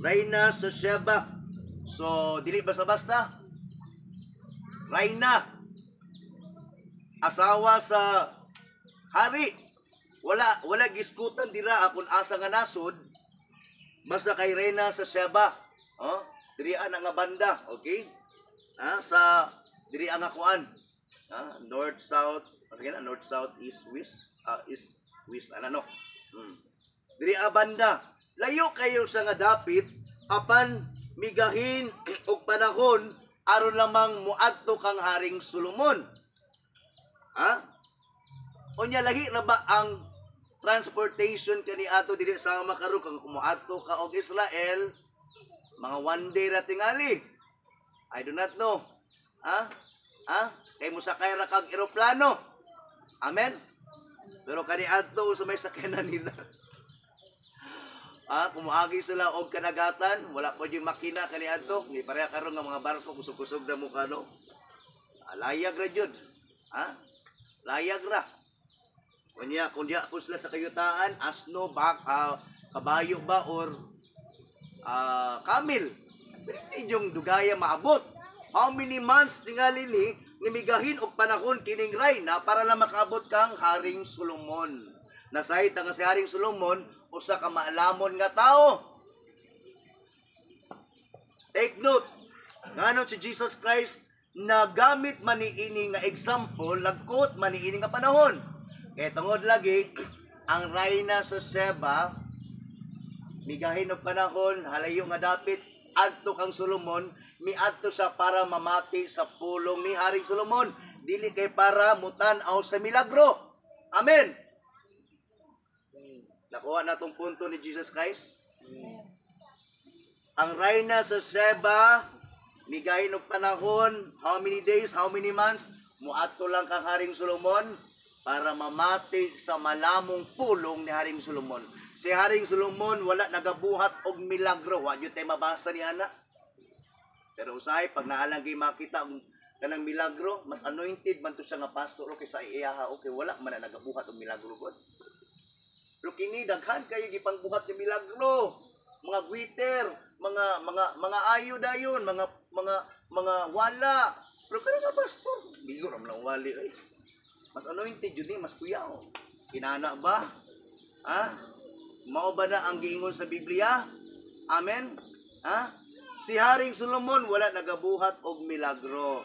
Reyna sa Sheba. So, dili basta-basta. Reyna. Asawa sa hari. Wala wala giskutan dira akon asa nga nasod basta kay reyna sa Sheba. Oh, diri ana nga banda, okay? Ha, sa diri nga kuan. Ha, north, south, ano na, north, south, east, west, east, west, ano no. Diri a banda. Layo kayo sa nga dapit apan migahin og panahon aron lamang muadto kang Haring Solomon. Ha? Unya lahi ra ba ang transportation kani ato dili sa makaron kung muadto ka og Israel, mga one day ra tingali. I do not know. Ha? Ha? Kay mosakay ra kag eroplano. Amen. Pero kani adto sa may sakyanan nila. Ah, kumuagi sila og kanagatan, wala pa yung makina kani adto, ni pareha karon nga mga barko kusog-kusog na mo kano. Ah, layag ra jud. Ha? Layag ra. Kunya, kung diya po sila sa kayutaan, asno, bak, kabayo ba or camel. Pero hindi yung dugaya maabot. How many months tingali ni nimigahin og panahon kining rayna para lang makaabot kang Haring Solomon. Nasahit nga si Haring Solomon usa ka maalamon nga tao. Take note, ngano si Jesus Christ nagamit man ni ini nga example, nagquote man ni ini nga panahon. Kay tungod lagi ang rayna sa Sheba migahin og panahon, halayo nga dapit adto kang Solomon, miadto siya para mamati sa pulong ni Haring Solomon, dili kay para mutan-aw sa milagro. Amen. Nakuha na tong punto ni Jesus Christ. Ang rayna sa Sheba migahin og panahon, how many days, how many months, muadto lang kang Haring Solomon para mamati sa malamong pulong ni Haring Solomon. Si Haring Solomon wala nagabuhat og milagro, wa gyud tay mabasa ni ana. Pero usahay pag naalang kay makita og kanang milagro, mas anointed man to siya nga pastor okay sa iyaha, okay wala man na nagabuhat og milagro god. Pero kini daghan kayo gipangbuhat ni milagro, mga gwiter, mga mga mga ayo dayon, mga mga mga wala. Pero kana nga pastor, bigo ra man ang wali oy. Mas anointed yun ni, mas kuyaw. Kinana ba? Ha? Mao ba na ang giingon sa Biblia? Amen? Ha? Si Haring Solomon wala nagabuhat og milagro.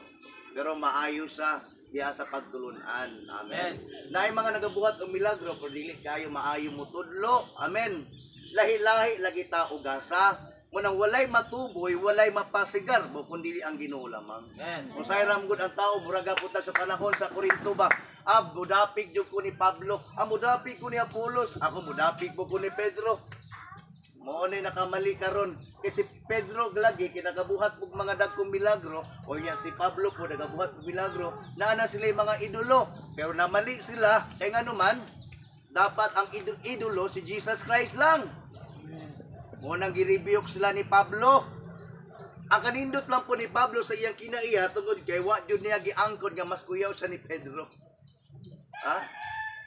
Pero maayo sa diha sa pagtulunan. Amen. Naay mga nagabuhat og milagro pero dili kayo maayo motudlo. Amen. Lahi-lahi lagi ta ugasa. Munang walay matuboy, walay mapasigar, bo kun dili ang Ginoo lamang. Amen. Usay ram gud ang tao muraga putag sa panahon sa Korinto ba. Ah, mudapig jud ko ni Pablo. Ah, mudapig ko ni Apolos. Ako mudapig po ko ni Pedro. Mao ni nakamali karon. Kay si Pedro lagi kinagabuhat og mga dagkong milagro, o ya si Pablo po nagabuhat og milagro, naa na sila mga idolo. Pero namali sila kay ngano man Dapat ang idolo si Jesus Christ lang. Mo nang girebuke sila ni Pablo. Ang kanindot lang po ni Pablo sa iyang kinaiya tungod kay wa jud niya giangkon nga mas kuyaw siya ni Pedro. Ha?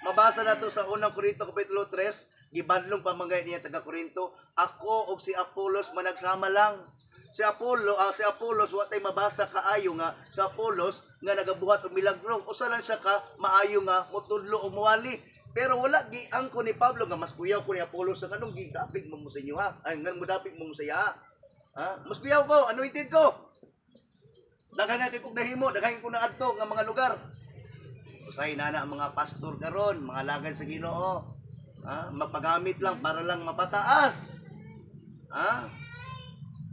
Mabasa na to sa unang Korinto kapitulo 3, gibanlong pamangay niya taga Korinto, ako og si Apolos managsama lang. Si Apolos wa tay mabasa kaayo nga sa Apolos nga nagabuhat og milagro. Usa lang siya ka maayo nga motudlo og muwali. Pero wala giangkon ni Pablo nga mas kuyaw ko ni Apolos sa kanong gidapig mo mo sa inyo ha. Ay ngan mo dapig mo sa iya. Ha? Mas kuyaw ko, anointed ko. Daghan nga kay kog nahimo, daghan ko naadto nga mga lugar. Usahay na na ang mga pastor karon, mga lagad sa Ginoo. Ha? Mapagamit lang para lang mapataas. Ha?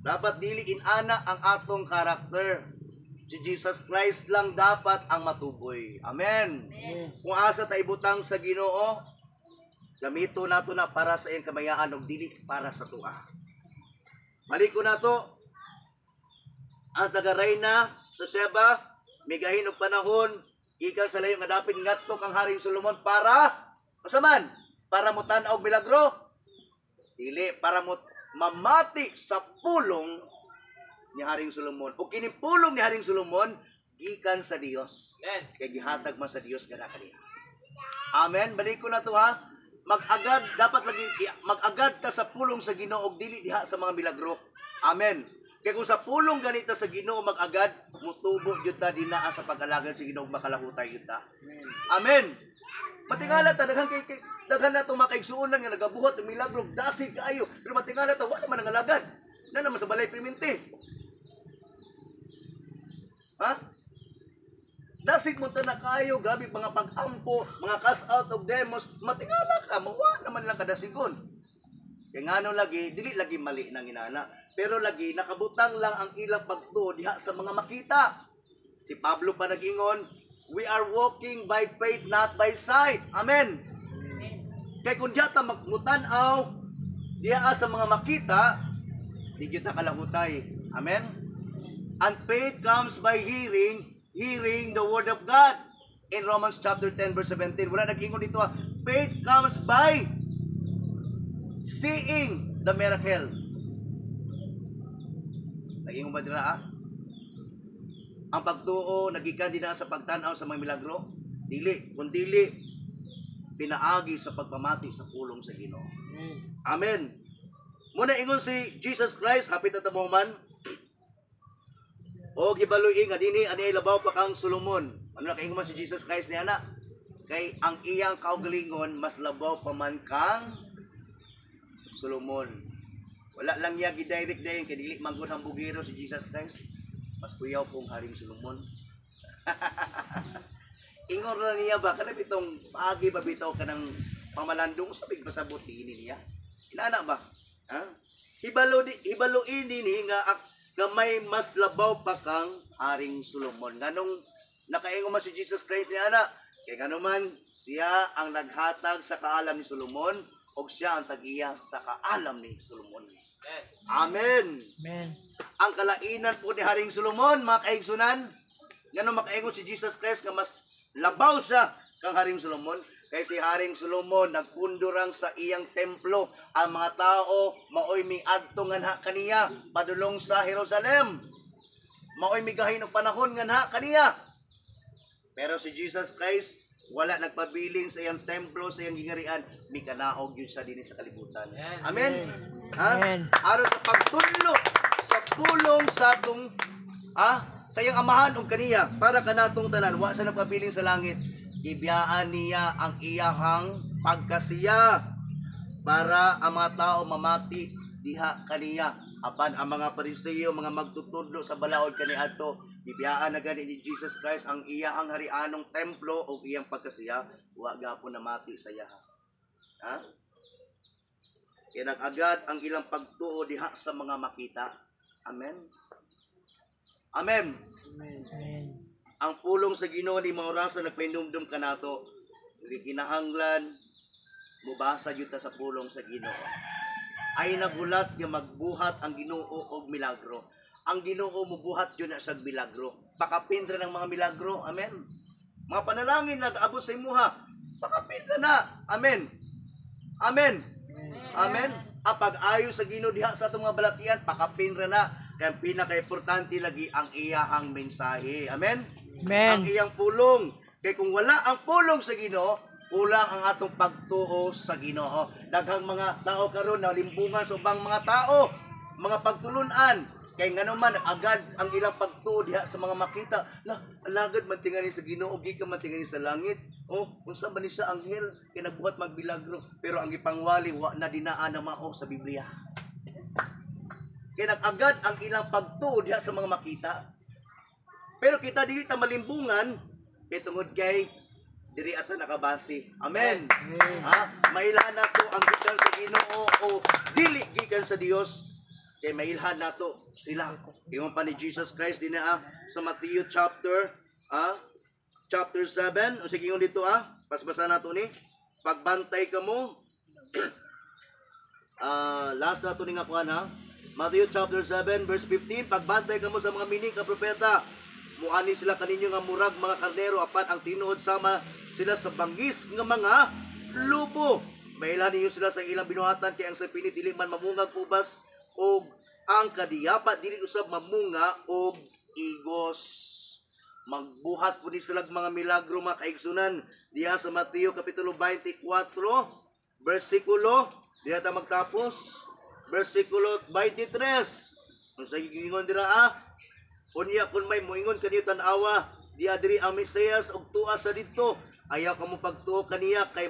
Dapat dili inana ang atong karakter. Si Jesus Christ lang dapat ang matuboy. Amen. Kung asa ta ibutang sa Ginoo, gamito nato na para sa iyang kamayaan ug dili para sa tuwa. Balik ko nato ang taga-reyna sa Sheba, migahin og panahon gikan sa layo nga dapit ngadto kang Haring Solomon para unsa man? Para motan-aw og milagro? Dili, para mo mamati sa pulong ni Haring Solomon. O kini pulong ni Haring Solomon gikan sa Dios. Amen. Kay gihatag man sa Dios kana kaniya. Amen. Balik ko na to ha. Mag-agad dapat lagi mag-agad ta sa pulong sa Ginoo og dili diha sa mga milagro. Amen. Kay kung sa pulong ganita sa Ginoo mag-agad, mutubo gyud ta dinaa sa pag-alagad sa Ginoo makalahutay gyud ta. Amen. Matingala ta daghan kay daghan na tong makaigsuonan nga nagabuhat og milagro dasig kaayo, pero matingala ta wala man nangalagad. Na naman sa balay perminti. Ha? Dasig mo ta na kaayo, grabe mga pag-ampo, mga cast out of demons, matingala ka, mawa naman lang kadasigon. Kaya ngano lagi, dili lagi mali nang inana. Pero lagi, nakabutang lang ang ilang pagtuo diha sa mga makita. Si Pablo pa nag-ingon, we are walking by faith, not by sight. Amen. Kaya kung diha ta magmutan-aw, diha sa mga makita, di gyud ta kalahutay. Amen. And faith comes by hearing, hearing the word of God. In Romans chapter 10 verse 17, wala nag-ingon dito ha. Faith comes by seeing the miracle. Nag-ingon ba dira ha? Ang pagtuo nagikan din na sa pagtan-aw sa mga milagro? Dili, kung dili pinaagi sa pagpamati sa pulong sa Ginoo. Amen. Muna ingon si Jesus Christ, hapit na man. O gibaluy nga dinhi ani ay labaw pa kang Solomon. Ano na kaingon man si Jesus Christ niya na? Kay ang iyang kaugalingon mas labaw pa man kang Solomon. Wala lang niya gidirect dayon kay dili man gud hambugero si Jesus Christ. Mas kuyaw pong Haring Solomon. Ingon ra niya ba kana bitong paagi ba bitaw kanang pamalandong sa big pasabot ini niya. Inana ba? Ha? Hibalo di hibalo ini ni nga nga may mas labaw pa kang Haring Solomon. Nganong nakaingon man si Jesus Christ niya ana? Kay ngano man siya ang naghatag sa kaalam ni Solomon ug siya ang tag-iya sa kaalam ni Solomon. Amen. Amen. Ang kalainan po ni Haring Solomon, mga kaigsunan, ngano makaingon si Jesus Christ nga mas labaw siya kang Haring Solomon, kay si Haring Solomon nagpundurang sa iyang templo ang mga tao maoy miadto nganha kaniya padulong sa Jerusalem. Maoy migahin og panahon nganha kaniya. Pero si Jesus Christ wala nagpabiling sa iyang templo, sa iyang gingarian, mikanaog yun siya dinhi sa kalibutan. Amen. Ha? Amen. Aron sa pagtudlo sa pulong sa atong sa iyang amahan og kaniya para kanatong tanan wa sa nagpabiling sa langit, gibiyaan niya ang iyahang pagkasiya para ang mga tao mamati diha kaniya. Apan ang mga Pariseo, mga magtutudlo sa balaod kaniadto, gibiyaan na gani ni Jesus Christ ang iyahang harianong templo o iyang pagkasiya, wa gapon namati sa iyaha. Ha? Kaya nag-agad ang ilang pagtuo diha sa mga makita. Amen. Amen. Amen. Ang pulong sa Ginoo ni maorasa nagpahinumdum kanato, kinahanglan mubasa gyud ta sa pulong sa Ginoo. Ay nagulat nga magbuhat ang Ginoo og milagro. Ang Ginoo mubuhat gyud na siyag milagro. Pakapindra ng mga milagro. Amen. Mga panalangin nag-abot sa imuha. Pakapin ra na. Amen. Amen. Amen. Ang pag-ayo sa Ginoo diha sa atong mga balatian, pakapin ra na. Kaya ang pinaka-importante lagi ang iyahang mensahe. Amen. Amen. Ang iyang pulong. Kay kung wala ang pulong sa Ginoo, kulang ang atong pagtuo sa Ginoo. Daghang mga tao karon na limbungan sa ubang mga tao, mga pagtulunan. Kay ngano man agad ang ilang pagtuo diha sa mga makita. La, alagad man tingali sa Ginoo, gikan man tingali sa langit. Oh, unsa man ni siya anghel kay nagbuhat magbilagro, pero ang gipangwali wa na dinaa na mao sa Biblia. Kay nag-agad ang ilang pagtuo diha sa mga makita. Pero kita dili ta malimbungan kay tungod kay diri ata nakabase. Amen. Ha? Mailhan nato ang gikan sa Ginoo o dili gikan sa Dios kay mailhan nato sila. Ingon pa ni Jesus Christ dinha sa Matthew chapter chapter 7, o sige, ingon dito pasbasa nato ni pagbantay kamo. Last na to ni nga kuan ha. Matthew chapter 7 verse 15, pagbantay kamo sa mga mini ka propeta. Muani sila kaninyo nga murag mga karnero, apan ang tinuod sama sila sa bangis nga mga lubo. Mailhan ninyo sila sa ilang binuhatan, kay ang sapinit dili man mamungag ubas og ang kadiyapa dili usab mamunga og igos. Magbuhat po ni sila mga milagro, mga kaigsunan, diha sa Mateo kapitulo 24 versikulo, diha ta magtapos, versikulo 23. Unsa giingon dira ah? Unya kun may moingon kaniyo, "Tan-awa, diha diri ang Mesiyas," ug "Tua sa didto," ayaw kamo pagtuo kaniya, kay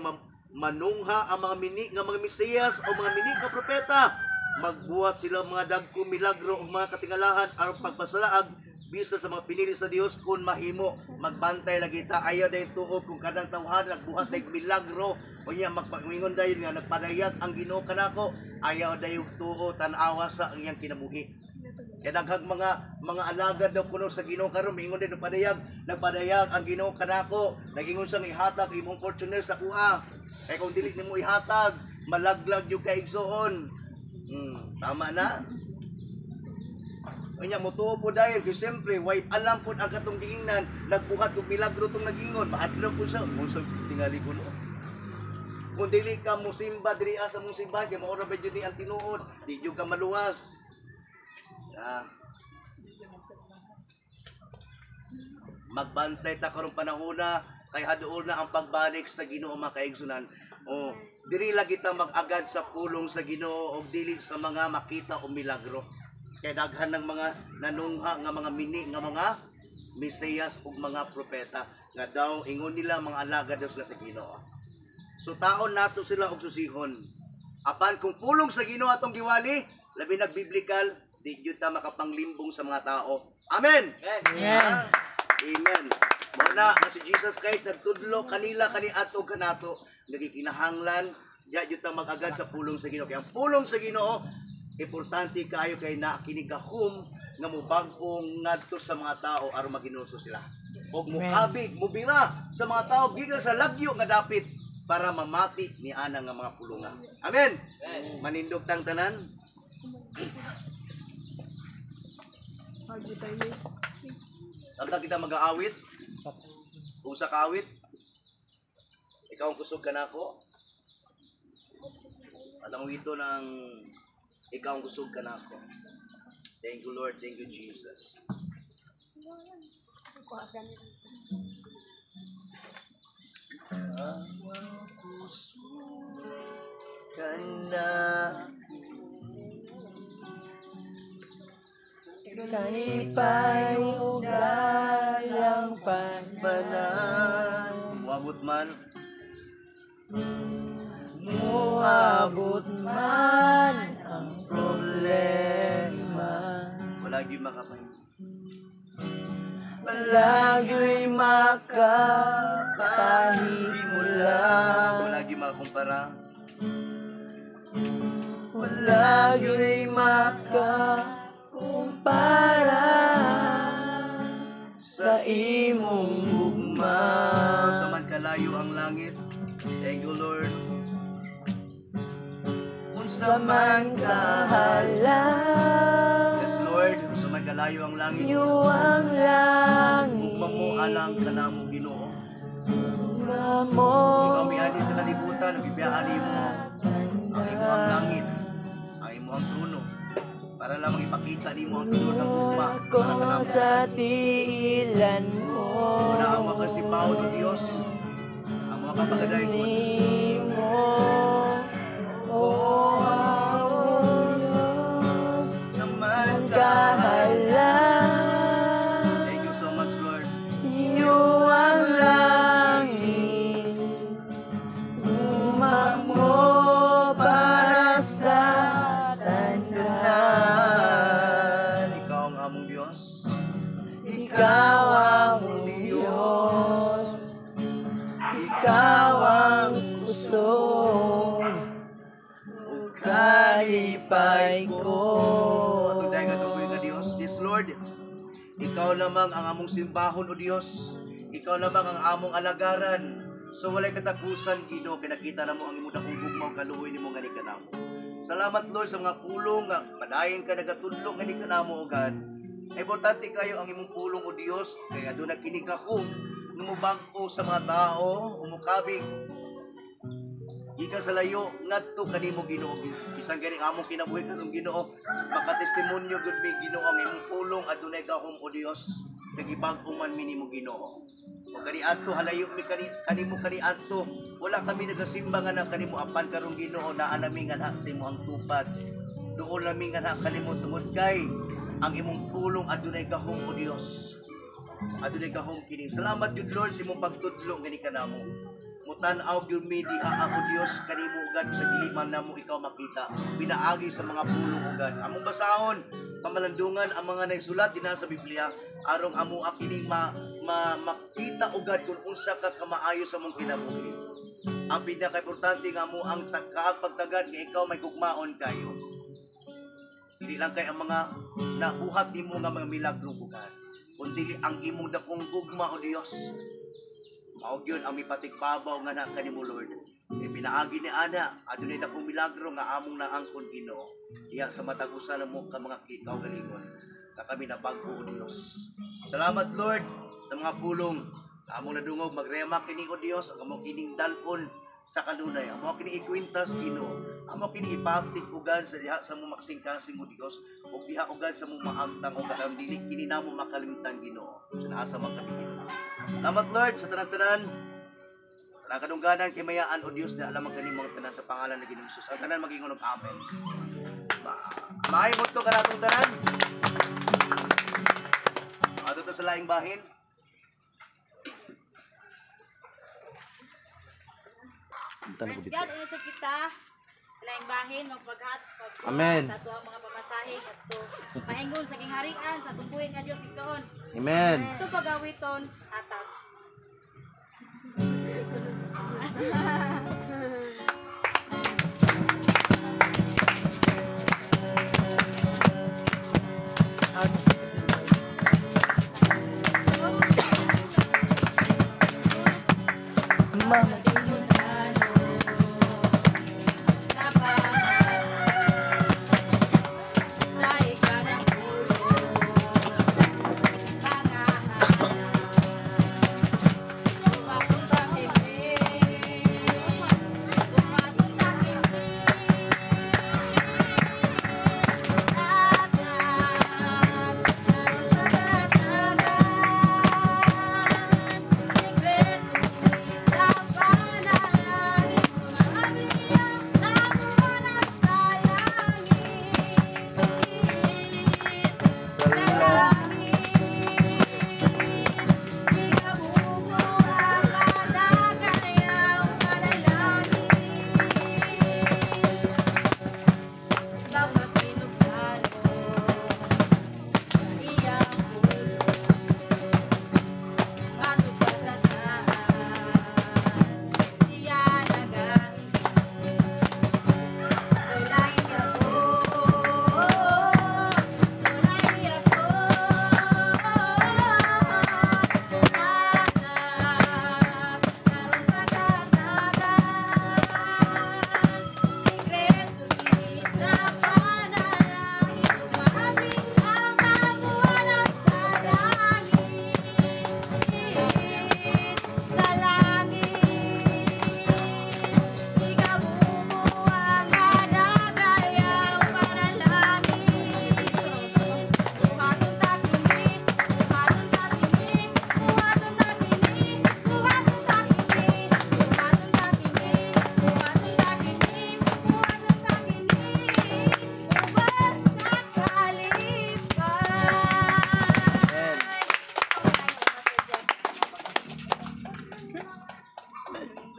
manungha ang mga mini nga mga Mesiyas o mga mini nga propeta. Magbuhat sila mga dagko milagro ug mga katingalahan aron pagpasalaag bisa sa mga pinili sa Dios kung mahimo. Magbantay lagi ta, ayaw dayon tuo kung kanang tawhan nagbuhat day milagro, unya magpaingon dayon nga nagpadayag ang Ginoo kanako. Ayaw dayon tuo, tan-awa sa iyang kinabuhi. Kaya daghang mga alagad daw kuno sa Ginoo karon miingon din nagpadayag ang Ginoo kanako, nagingon siyang ihatag imong Fortuner sa kuha. Kay kung dili nimo ihatag, malaglag yung kaigsoon. Tama na. Unya motuo po dahil kay siyempre way alam po ang katong giingnan nagbuhat og milagro tong nagingon, mahadlok po siya unsa tingali kuno. Kung dili ka mosimba diri sa mong simbahan kay mao ra ba jud ni ang tinuod, di jud ka maluwas. Ah. Magbantay ta karong panahona kay haduol na ang pagbalik sa Ginoo, mga kaigsunan. Oh, diri lagi ta mag-agad sa pulong sa Ginoo og dili sa mga makita o milagro. Kay daghan ng mga nanungha nga mga mini nga mga Mesiyas ug mga propeta nga daw ingon nila mga alagad daw sila sa Ginoo. So taon nato sila og susihon. Apan kung pulong sa Ginoo atong giwali, labi nag biblical, di gyud ta makapanglimbong sa mga tao. Amen. Amen. Amen. Mao na nga si Jesus Christ nagtudlo kanila kaniadto kanato, nagikinahanglan diya gyud ta mag-agad sa pulong sa Ginoo. Kay ang pulong sa Ginoo importante kaayo kay naa kini gahom nga mobag-ong ngadto sa mga tao aron maginulso sila. Og mokabig, mobira sa mga tao gikan sa lagyo nga dapit para mamati ni ana nga mga pulunga. Amen. Manindog tang tanan. Samtang kita mag-aawit, usa ka awit, ikaw ang kusog kanako. Alam mo ito ng ikaw ang kusog kanako. Thank you, Lord, thank you, Jesus. Ang kusog kanako. Kalipay ug galang Banan. Muabot man. Muabot man ang problema, wala gyud makapay. Palagyo'y makapahimula. Wala gyud makakumpara. Palagyo'y makakumpara sa imong gugma. Sa man kalayo ang langit. Thank you, Lord. Unsa man kahala Yes, Lord. Unsa man kalayo ang langit. ang langit. Gugma mo alang kanamo, Ginoo. Gugma mo Ikaw kalibutan, gibiyaan nimo ang imong langit, ang imong trono, para lamang ipakita nimo ang tinuod ng gugma Ko para kanamo. sa tiilan mo. Una ang mga kasipaw o Dios, ang mga kapagadayon mo. Nimo, O Diyos, Naman kahala. Thank you so much, Lord. Iyo ang langit, gugma mo para sa tanan. Tanan, ikaw ang among Dios. Ikaw ang Diyos, ikaw ang kusog, ug kalipay ko. Atong dahil nga tuloy nga Dios, yes Lord. Ikaw lamang ang among simbahon o Dios. Ikaw lamang ang among alagaran. So walay katapusan Ginoo kay nakita namo ang imong dakong gugma ug kaluoy nimo nga kanamo. Salamat Lord sa mga pulong nga padayon ka nagatudlo nga kanamo o God. Importante kayo ang imong pulong o Dios kay aduna kini kakong numubag-o sa mga tao, umukabig gikan sa layo ngadto kanimo Ginoo. Bisan gani among kinabuhi karon Ginoo, makatestimonyo gud mi Ginoo ang imong pulong adunay gahom o Dios kay gibag-o man mi nimo Ginoo. O kani adto halayo mi kani kanimo kani adto, wala kami nagasimba nga na kanimo apan karon Ginoo naa nami nga na sa imong tupad. Duol nami nga na kanimo tungod kay ang imong pulong adunay gahom o Dios. Adunay gahom kini. Salamat gyud Lord sa imong pagtudlo ngani kanamo. Mutan-aw gyud mi diha o Dios kanimo ugad sa dili man namo ikaw makita. Pinaagi sa mga pulong ugad. Among basahon pamalandungan ang mga naisulat dinha sa Biblia arong amo kining makita ugad kung unsa ka kamaayo sa among kinabuhi. Ang pinakaimportante nga mo ang kaagpagtagad nga ikaw may gugmaon kayo. Dili lang kay ang mga nabuhat nimo nga mga milagro ugad, kundi ang imong dakong gugma o Dios. Mao gyud ang mipatigbabaw nga na kanimo Lord. Kay pinaagi ni ana adunay dakong milagro nga among naangkon Ginoo. Diha sa matag usa namo ka mga kaugalingon nga kami nabag-o o Dios. Salamat Lord sa mga pulong nga among nadungog. Magrema kini o Dios ang among kining dal-on sa kanunay. Amo kini ikwintas Ginoo. Amo kini ipatik ugan sa diha sa mong makasing-kasing o Dios ug diha ugan sa mong maamtang o kalam dili kini namo makalimtan Ginoo. Sa naasa man kami Ginoo. Salamat Lord sa tanan-tanan. Tanang kadungganan kay mayaan o Dios na alam ang kanimong tanan sa pangalan ng Ginoong Hesus. Ang tanan magingon og amen. Maayo mo to kanatong tanan. Adto ta sa laing bahin. Praise God, inusog kita. Laing bahin, magpaghat, Amen. sa atuang mga pamasahe, at to paingon sa gingharian, sa tungkuhin nga Dios igsoon. Amen. Ito pagawiton, atag.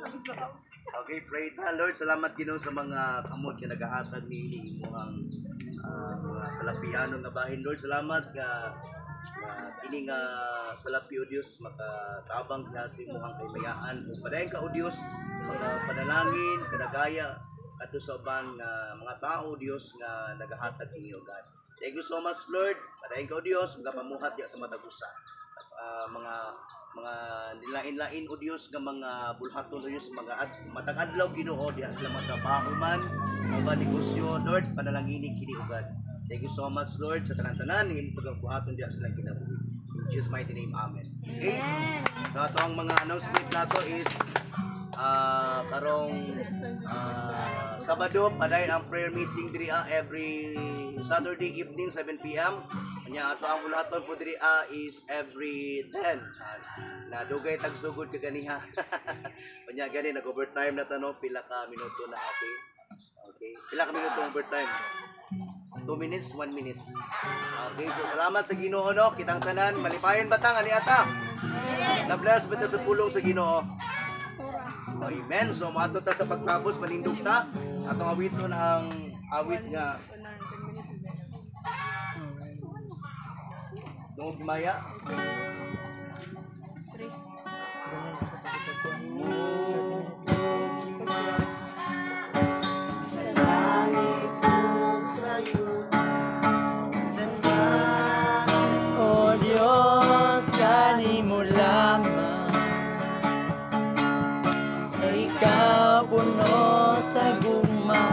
Okay, pray ta. Lord, salamat Ginoo sa mga kamot nga nagahatag niini imong mga salapianon nga bahin. Lord, salamat nga kini nga salapi o Dios makatabang na sa imong kaymayaan ug padayon ka o Dios makapanalangin kadagaya adto sa uban nga mga tao Dios nga nagahatag ninyo God. Thank you so much, Lord. Padayon ka o Dios magapamuhat diya sa matag usa. Mga nilain-lain o Dios nga mga bulhaton o Dios mga matag adlaw Ginoo diha sila matrabaho man o ba negosyo, Lord, panalangini kini o God. Thank you so much, Lord, sa tanan-tanan ng imong pagbuhaton diha sa ilang kinabuhi. In Jesus' mighty name, amen. Okay? So ato ang mga announcement nato is karong Sabado padayon ang prayer meeting diri every Saturday evening 7 PM. Anya ato ang bulaton po diri is every 10. Na dugay tagsugod kaganiha. Unya gani nag overtime na ta no, pila ka minuto na, okay. Okay. Pila ka minuto ang overtime? 2 minutes, 1 minute. Okay, so salamat sa Ginoo no. Kitang tanan malipayon ba ta ani ata? Na-bless ba ta sa pulong sa Ginoo? Amen. So moadto ta sa pagtapos, manindog ta. Atong awiton ang awit nga Dungog Maya. O Diyos, kanimo lamang ikaw puno sa gugma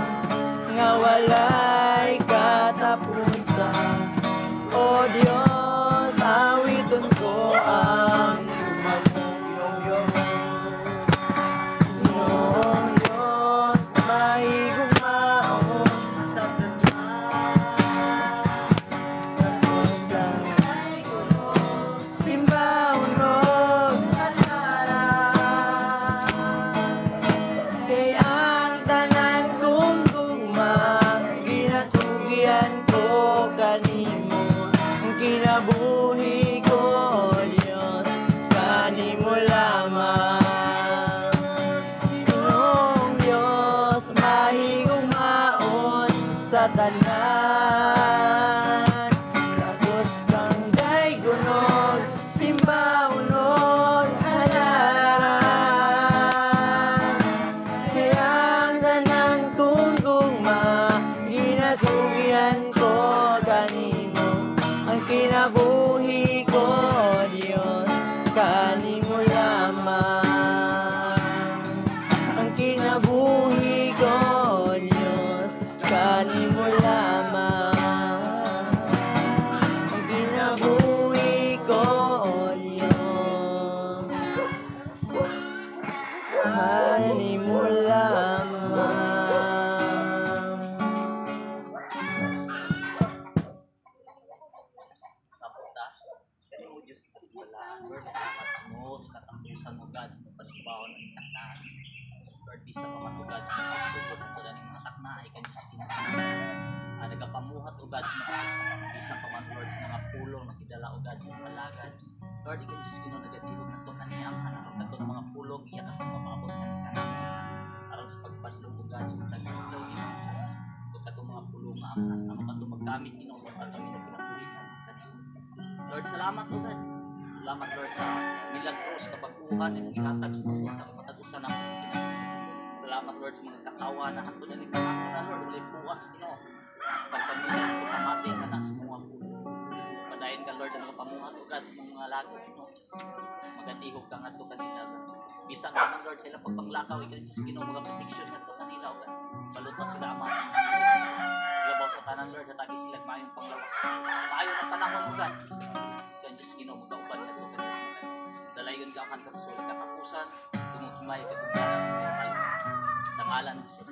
nga walay katapusan. O Diyos, awiton ko ang gugma mo. Ginoong Diyos, mahigugmaon sa tanan. Simbahon og kay ang tanan kong gugma ginatugyan ko kanimo. Ang kinabuhi ko, Diyos, kanimo lamang. Ginoong Diyos, mahigugmaon sa tanan. Tapos kang daygonon, simbahon og halaran. Kay ang tanan kong gugma ginatugyan ko kanimo. Ang kinabuhi ko, Diyos, kanimo lamang. Ang kinabuhi ko, Diyos, kanimo lamang. Ang kinabuhi ko, Diyos, kanimo lamang. Kapunta, kani mo Diyos balaan, Lord, salamat mo sa katampusan mo, God, sa panigbaon ng taknaan. Lord, bisa pa man, O God, sa mga pagsugod ng paganing mga takna, ay ka Diyos Ginoo. Nagapamuhat, O God, sa mga bisan pa man, Lord, sa mga pulong na kidala, O God, sa mga palagad. Lord, ikaw Diyos Ginoo nagatihog na to kaniya ang anak kato ng mga pulong, iya ka itong mapaabot kani kanamo. Aron sa pagpadlong, O God, sa matag adlaw, Ginoo Diyos. Ug katong mga pulong nga amahan, amo katong maggamit, Ginoo, sa pagkami na kinabuhi kanimo. Lord, salamat, O God. Salamat, Lord, sa milagros kabag-uhan imong gihatag sa mga sa matag usa namo. Salamat, Lord, sa mga katawa na hantod ani kanamo na, Lord, walay puwas, Ginoo. Sa pagpamuhat o pamati nga na sa mga pulong. Padayon ka, Lord, ang mga pamuhat, O God, sa mga lago, Ginoo Diyos. Magatihog ka ngadto kanila, God. Bisan ka man, Lord, sa ilang pagpanglakaw, ikaw, Diyos, Ginoo, mga protection ngadto kanila, O God. Balutas sila, Ama. Labaw sa tanan, Lord, hatagi sila maayong panglawas. Maayo ng panahon, O God. Ikaw, Diyos, Ginoo, magkauban ngadto kanila. Dalayon ka akan kapos wala katapusan, tungod himay katungdanan sa ngalan ni Jesus.